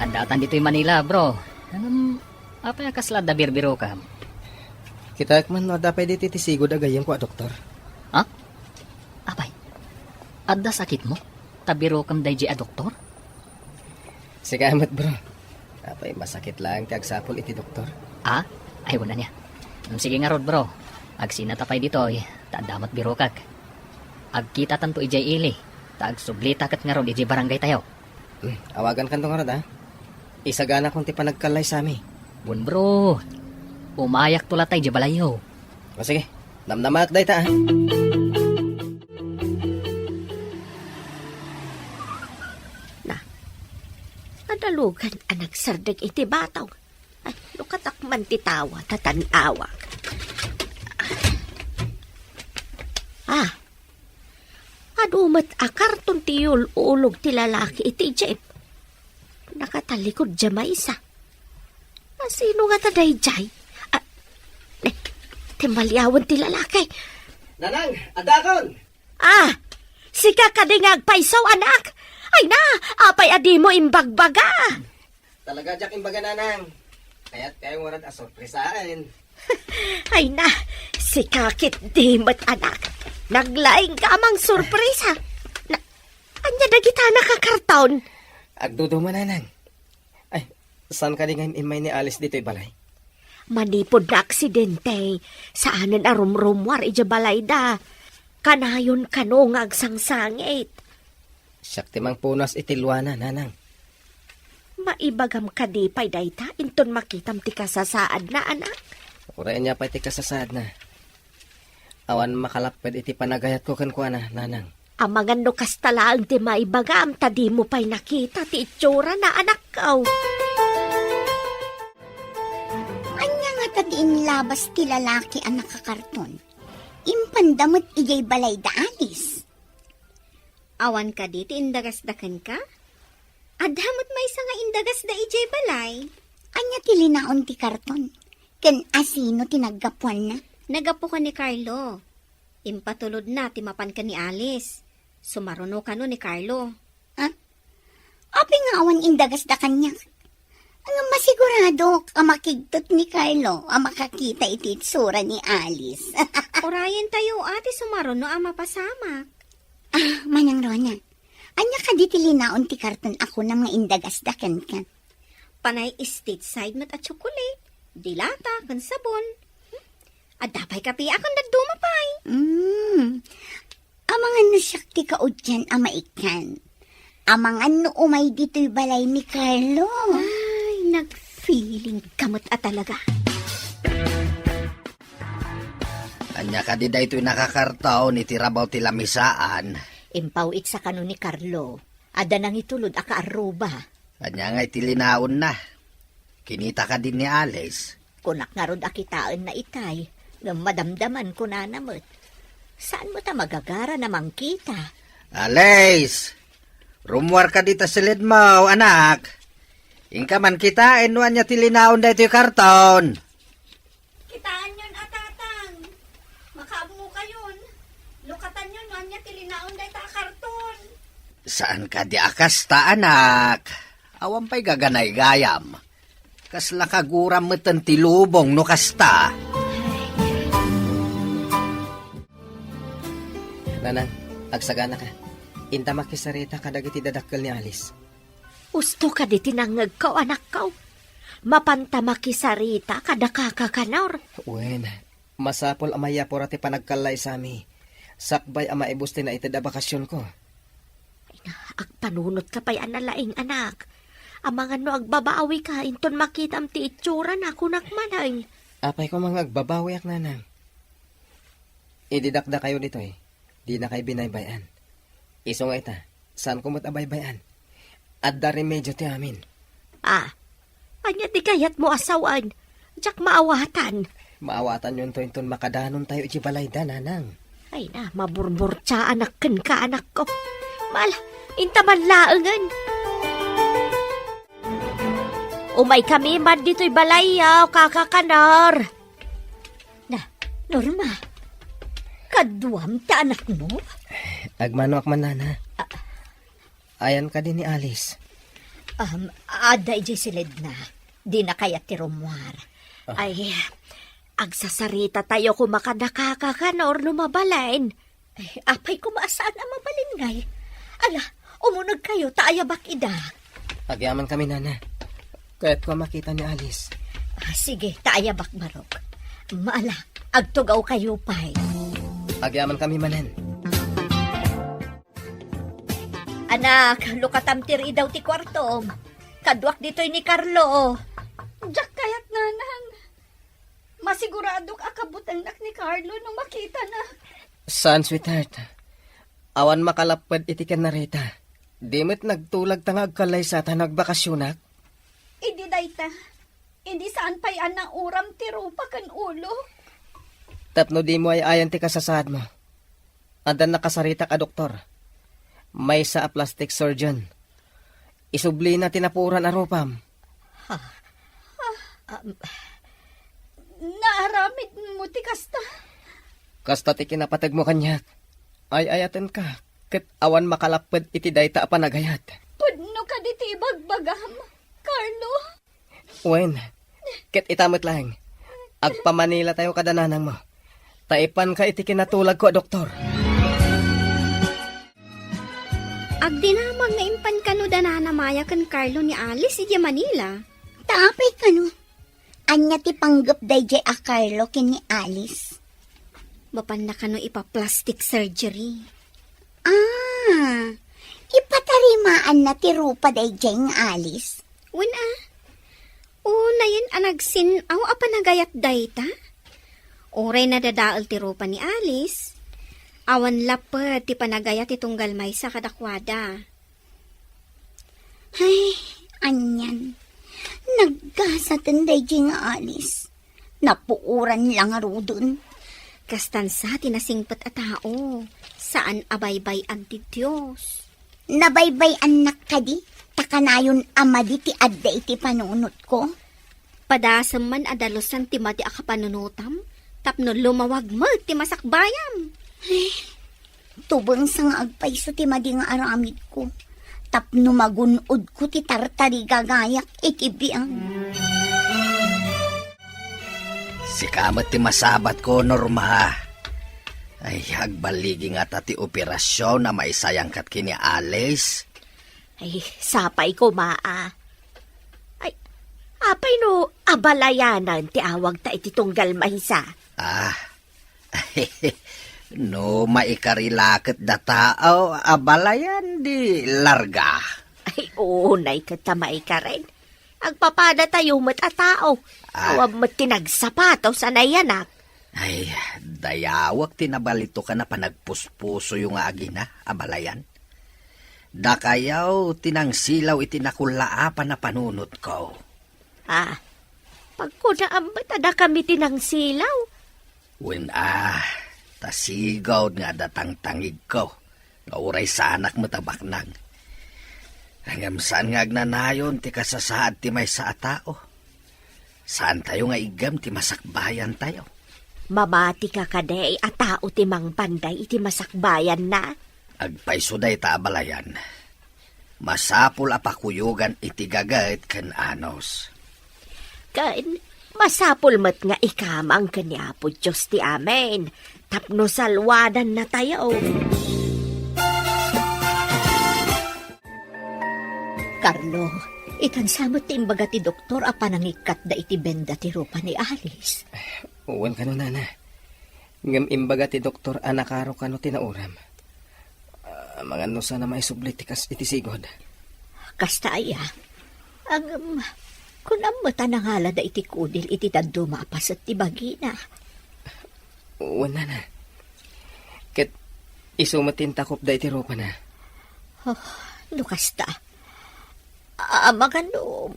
Addatan ditoy Manila, bro. Ngem, apay a kasla adda birbirokam? Kitaek man no adda pay ditoy ti sigud a gayyemko a doktor. Ha? Apay, adda sakitmo? Ta birokam daydiay a doktor? Sika met, bro. Apay, masakit laeng ti agsapul iti doktor. Ah? Ay, wala niya. Mm, sige ngarud, bro. Agsinata pay ditoy, ta adda met birokak. Agkitatanto idiay ili, ta agsublita ket ngarud idiay barangay tayo. Hmm, awagankanto ngarud, ah. Isaganakon ti panagkallaysami. Wen, bro. Umayakto latay idiay balayyo. O sige, namnamaak dayta, ah. Na, nadalugan a nagsardeng iti batong. Ay, lukatak man ti tawa, ta tan-awak. Ah, adu met a karton ti yul-ulog ti lalaki iti jeep. Nakatalikod diay maysa. A, sino ngata daydiay? Ah, eh, timmaliawen ti lalaki. Nanang, addakon! Ah, sika kadi nga agpayso, anak? Ay na, apay a dimo imbagbaga? Talaga diak imbaga, Nanang. Kayat kayo ngarud a sorpresaen. Ay na, sika ketdi met, anak. Naglaing ka mang sorpresa. Na, ania dagita a nakakarton? Agduduma, Nanang. Ay, saan kadi nga im-immay ni Alice ditoy balay? Manipud naaksidente, saanen a rumrumuar idiay balayda. Kanayon kano nga agsangsangit. Siak ti mangpunas iti luana, Nanang. Maibagam kadi pay dayta inton makitam ti kasasaadna, anak? Uray ania pay ti kasasaadna. Awan makalapped iti panagayatko kenkuana, Nanang. Amangan no kasta laeng ti maibagam ta dimo pay nakita ti itsurana, anakko. Ania ngata ti inlabas ti lalaki a nakakarton? Impanda met idiay balayda, Alice. Awan kadi ti indagasda kenka? Adda met maysa nga indagasda idiay balay. Ania ti linaon ti karton? Ken asino ti naggapuanna? Naggapu ken ni Carlo. Impatulodna ti mapan ken ni Alice. Sumaruno kano ni Carlo. Ah? Apay nga awan indagasda kaniak? Ngem masiguradok a makigtot ni Carlo a makakita iti itsura ni Alice. Urayentayo a ti sumaruno a mapasamak. Ah, Manang Rona, ania kadi ti linaon ti karton a kunam nga indagasda kenka? Panay stateside met a tsokolate, dilata, ken sabon. Hmm? Adda pay kape a ken dadduma pay. Mm. Amangan no siak ti kauddian a maikkan. Amangan no umay ditoy balay ni Carlo. Ay, nagfeeling ka met a talaga. Ania kadi daytoy nakakarton iti rabaw ti lamisaan? Impaw-itsa kano ni Carlo. Adda nangitulod a kaarruba. Ania ngay ti linaonna? Kinita kadi ni Alice? Kunak ngarud a kitaenna itay, ngem madamdaman kunana met. Saan met a magagara na mangkita? Alice! Rummuar kadi ta silidmo, anak. Inka man kitaen no ania ti linaon daytoy karton. Kitaenyon a, Tatang. Makaammokayon. Lukatanyon no ania ti linaon dayta a karton. Saan kadi a kasta, anak? Awan pay gaganaygayam. Kasla kaguram metten ti lubong no kasta. Nanang, agsaganaka. Inta makisarita kadagiti dadakkel ni Alice. Usto kadi ti nangngegko, anakko. Mapanta makisarita kada kakakanor. Wen, masapul a mayapura ti panagkallaysami. Sakbay a maibus ti naited a bakasionko. Ay na, agpanunotka pay a nalaing, anak. Amangan no agbabawika inton makitam ti itsurana, kunak manen. Apay koma nga agbabawiak, Nanang? Idi dakdakayo ditoy, dinakay binaybay-an. Isu nga ita, saanko met a baybay-an. Adda remedio ti amin. Ah, ania ti kayatmo a sawen? Diak maawatan. Maawatanyonto inton makadanontayo iti balayda, Nanang. Ay na, maburburtiaanak kenka, anakko. Mala, inta man laengen. Umaykami man ditoy balayyo, Kaka Kanor. Na, Norma, kaduam ti anakmo? Agmanoak man, Nana. Ah. Ayan kadi ni Alice? Um, adda idiay silidna. Dina kayat ti rummuar. Ah. Ay, agsasaritatayo koma kada Kaka Kanor no mabalin. Ay, apay koma a saan a mabalin ngay? Ala, umunegkayo ta ayabak ida. Agyamankami, Nana. Kayatko a makita ni Alice. Ah, sige, ta ayabak, Barok. Ala, agtugawkayo pay. Agyamankami manen. Anak, lukatam ti riidaw ti kuartom. Kaduak ditoy ni Carlo. Diak kayat, Nanang. Masiguradok a kabutengnak ni Carlo no makitana. Saan, sweetheart. Awan makalapped iti ken ni Rita. Di met nagtulag ta nga agkallaysa ta nagbakasionak. Idi dayta, idi saan pay a nauram ti rupa ken ulo. Tapno dimo ay-ayan ti kasasaadmo. Adda nakasaritak a doktor. Maysa a plastic surgeon. Isublina ti napuoran a rupam. Ha? Ah, um, naaramidmo ti kasta? Kasta ti kinapategmo kaniak. Ay-ayatenka, ket awan makalapped iti dayta a panagayat. Pudno kadi ti ibagbagam, Carlo? Wen, ket ita met laeng, agpamanilatayo kada nanangmo. Ta ipanka iti kinatulagko a doktor. Agdinamag nga impan kano da Nana Maya ken Carlo ni Alice idiay Manila. Ta apay kano? Ania ti panggep daydiay a Carlo ken ni Alice? Mapanna kano ipa-plastic surgery. Ah, ipatarimaanna ti rupa daydiay nga Alice? Wen a. Unayen a nagsin-aw a panagayat dayta? Uray nadadael ti rupa ni Alice, awan lapped ti panagayat ti tunggal maysa kadakuada. Ay, anian. Naggasaten daydiay nga Alice. Napuoran la ngaruden. Kastan sa ti nasingpet a tao, saan a baybay-an ti Dios. Nabaybay-annak kadi, ta kanayon a madi ti adda iti panunotko? Padasem man a dalusan ti madi a kapanunotam, tapno lumawag met ti masakbayam. Ay, tubeng sa nga agpayso ti madi nga aramidko, tapno magun-odko ti tartarigagayak iti biag. Sika met ti masabatko, Norma. Ay, agballigi ngata ti operasion a maisayangkat ken ni Alice. Ay, sapay koma a. Ay, apay no abalayanan ti awagta iti tunggal maysa? Ah, no maikari la ket dataw, abalayan di larga. Ay, unay ket ta maikaren. Agpapadatayo met a tao. Ah. Awan met ti nagsapatos a nayanak. Ay, dayawek ti nabalitokan a panagpuspusoyo nga agina, abalayan. Dakayaw ti nangsilaw iti nakullaapan a panunotko. Ah, pagkunaam met a dakami ti nangsilaw? Wen a, ta sigud nga adda tangtangigko, nga uray saanak met a baknang. Ngem saan nga agnanayon ti kasasaad ti maysa a tao. Saantayo nga iggem ti masakbayantayo. Mamati ka kadi a tao ti mangpanday iti masakbayanna? Agpayso dayta abalayan. Masapul a pakuyogan iti gaget ken anus. Ken masapul met nga ikamang ken ni Apo Dios ti amin tapno salwadannatayo. Carlo, itan sa met ti imbaga ti doktor a panangikkatda iti benda ti rupa ni Alice? Wen kano, Nana. Ngem imbaga ti doktor a nakaro kano ti nauram. Ah, amangan no saan a maisubli ti kas iti sigud. Kasta aya? Ngem, kunam met a nangalada iti kudil iti dadduma a paset ti bagina. Wen, Nana. Ket isu met ti intakopda iti rupana. Oh, no kasta, amangan no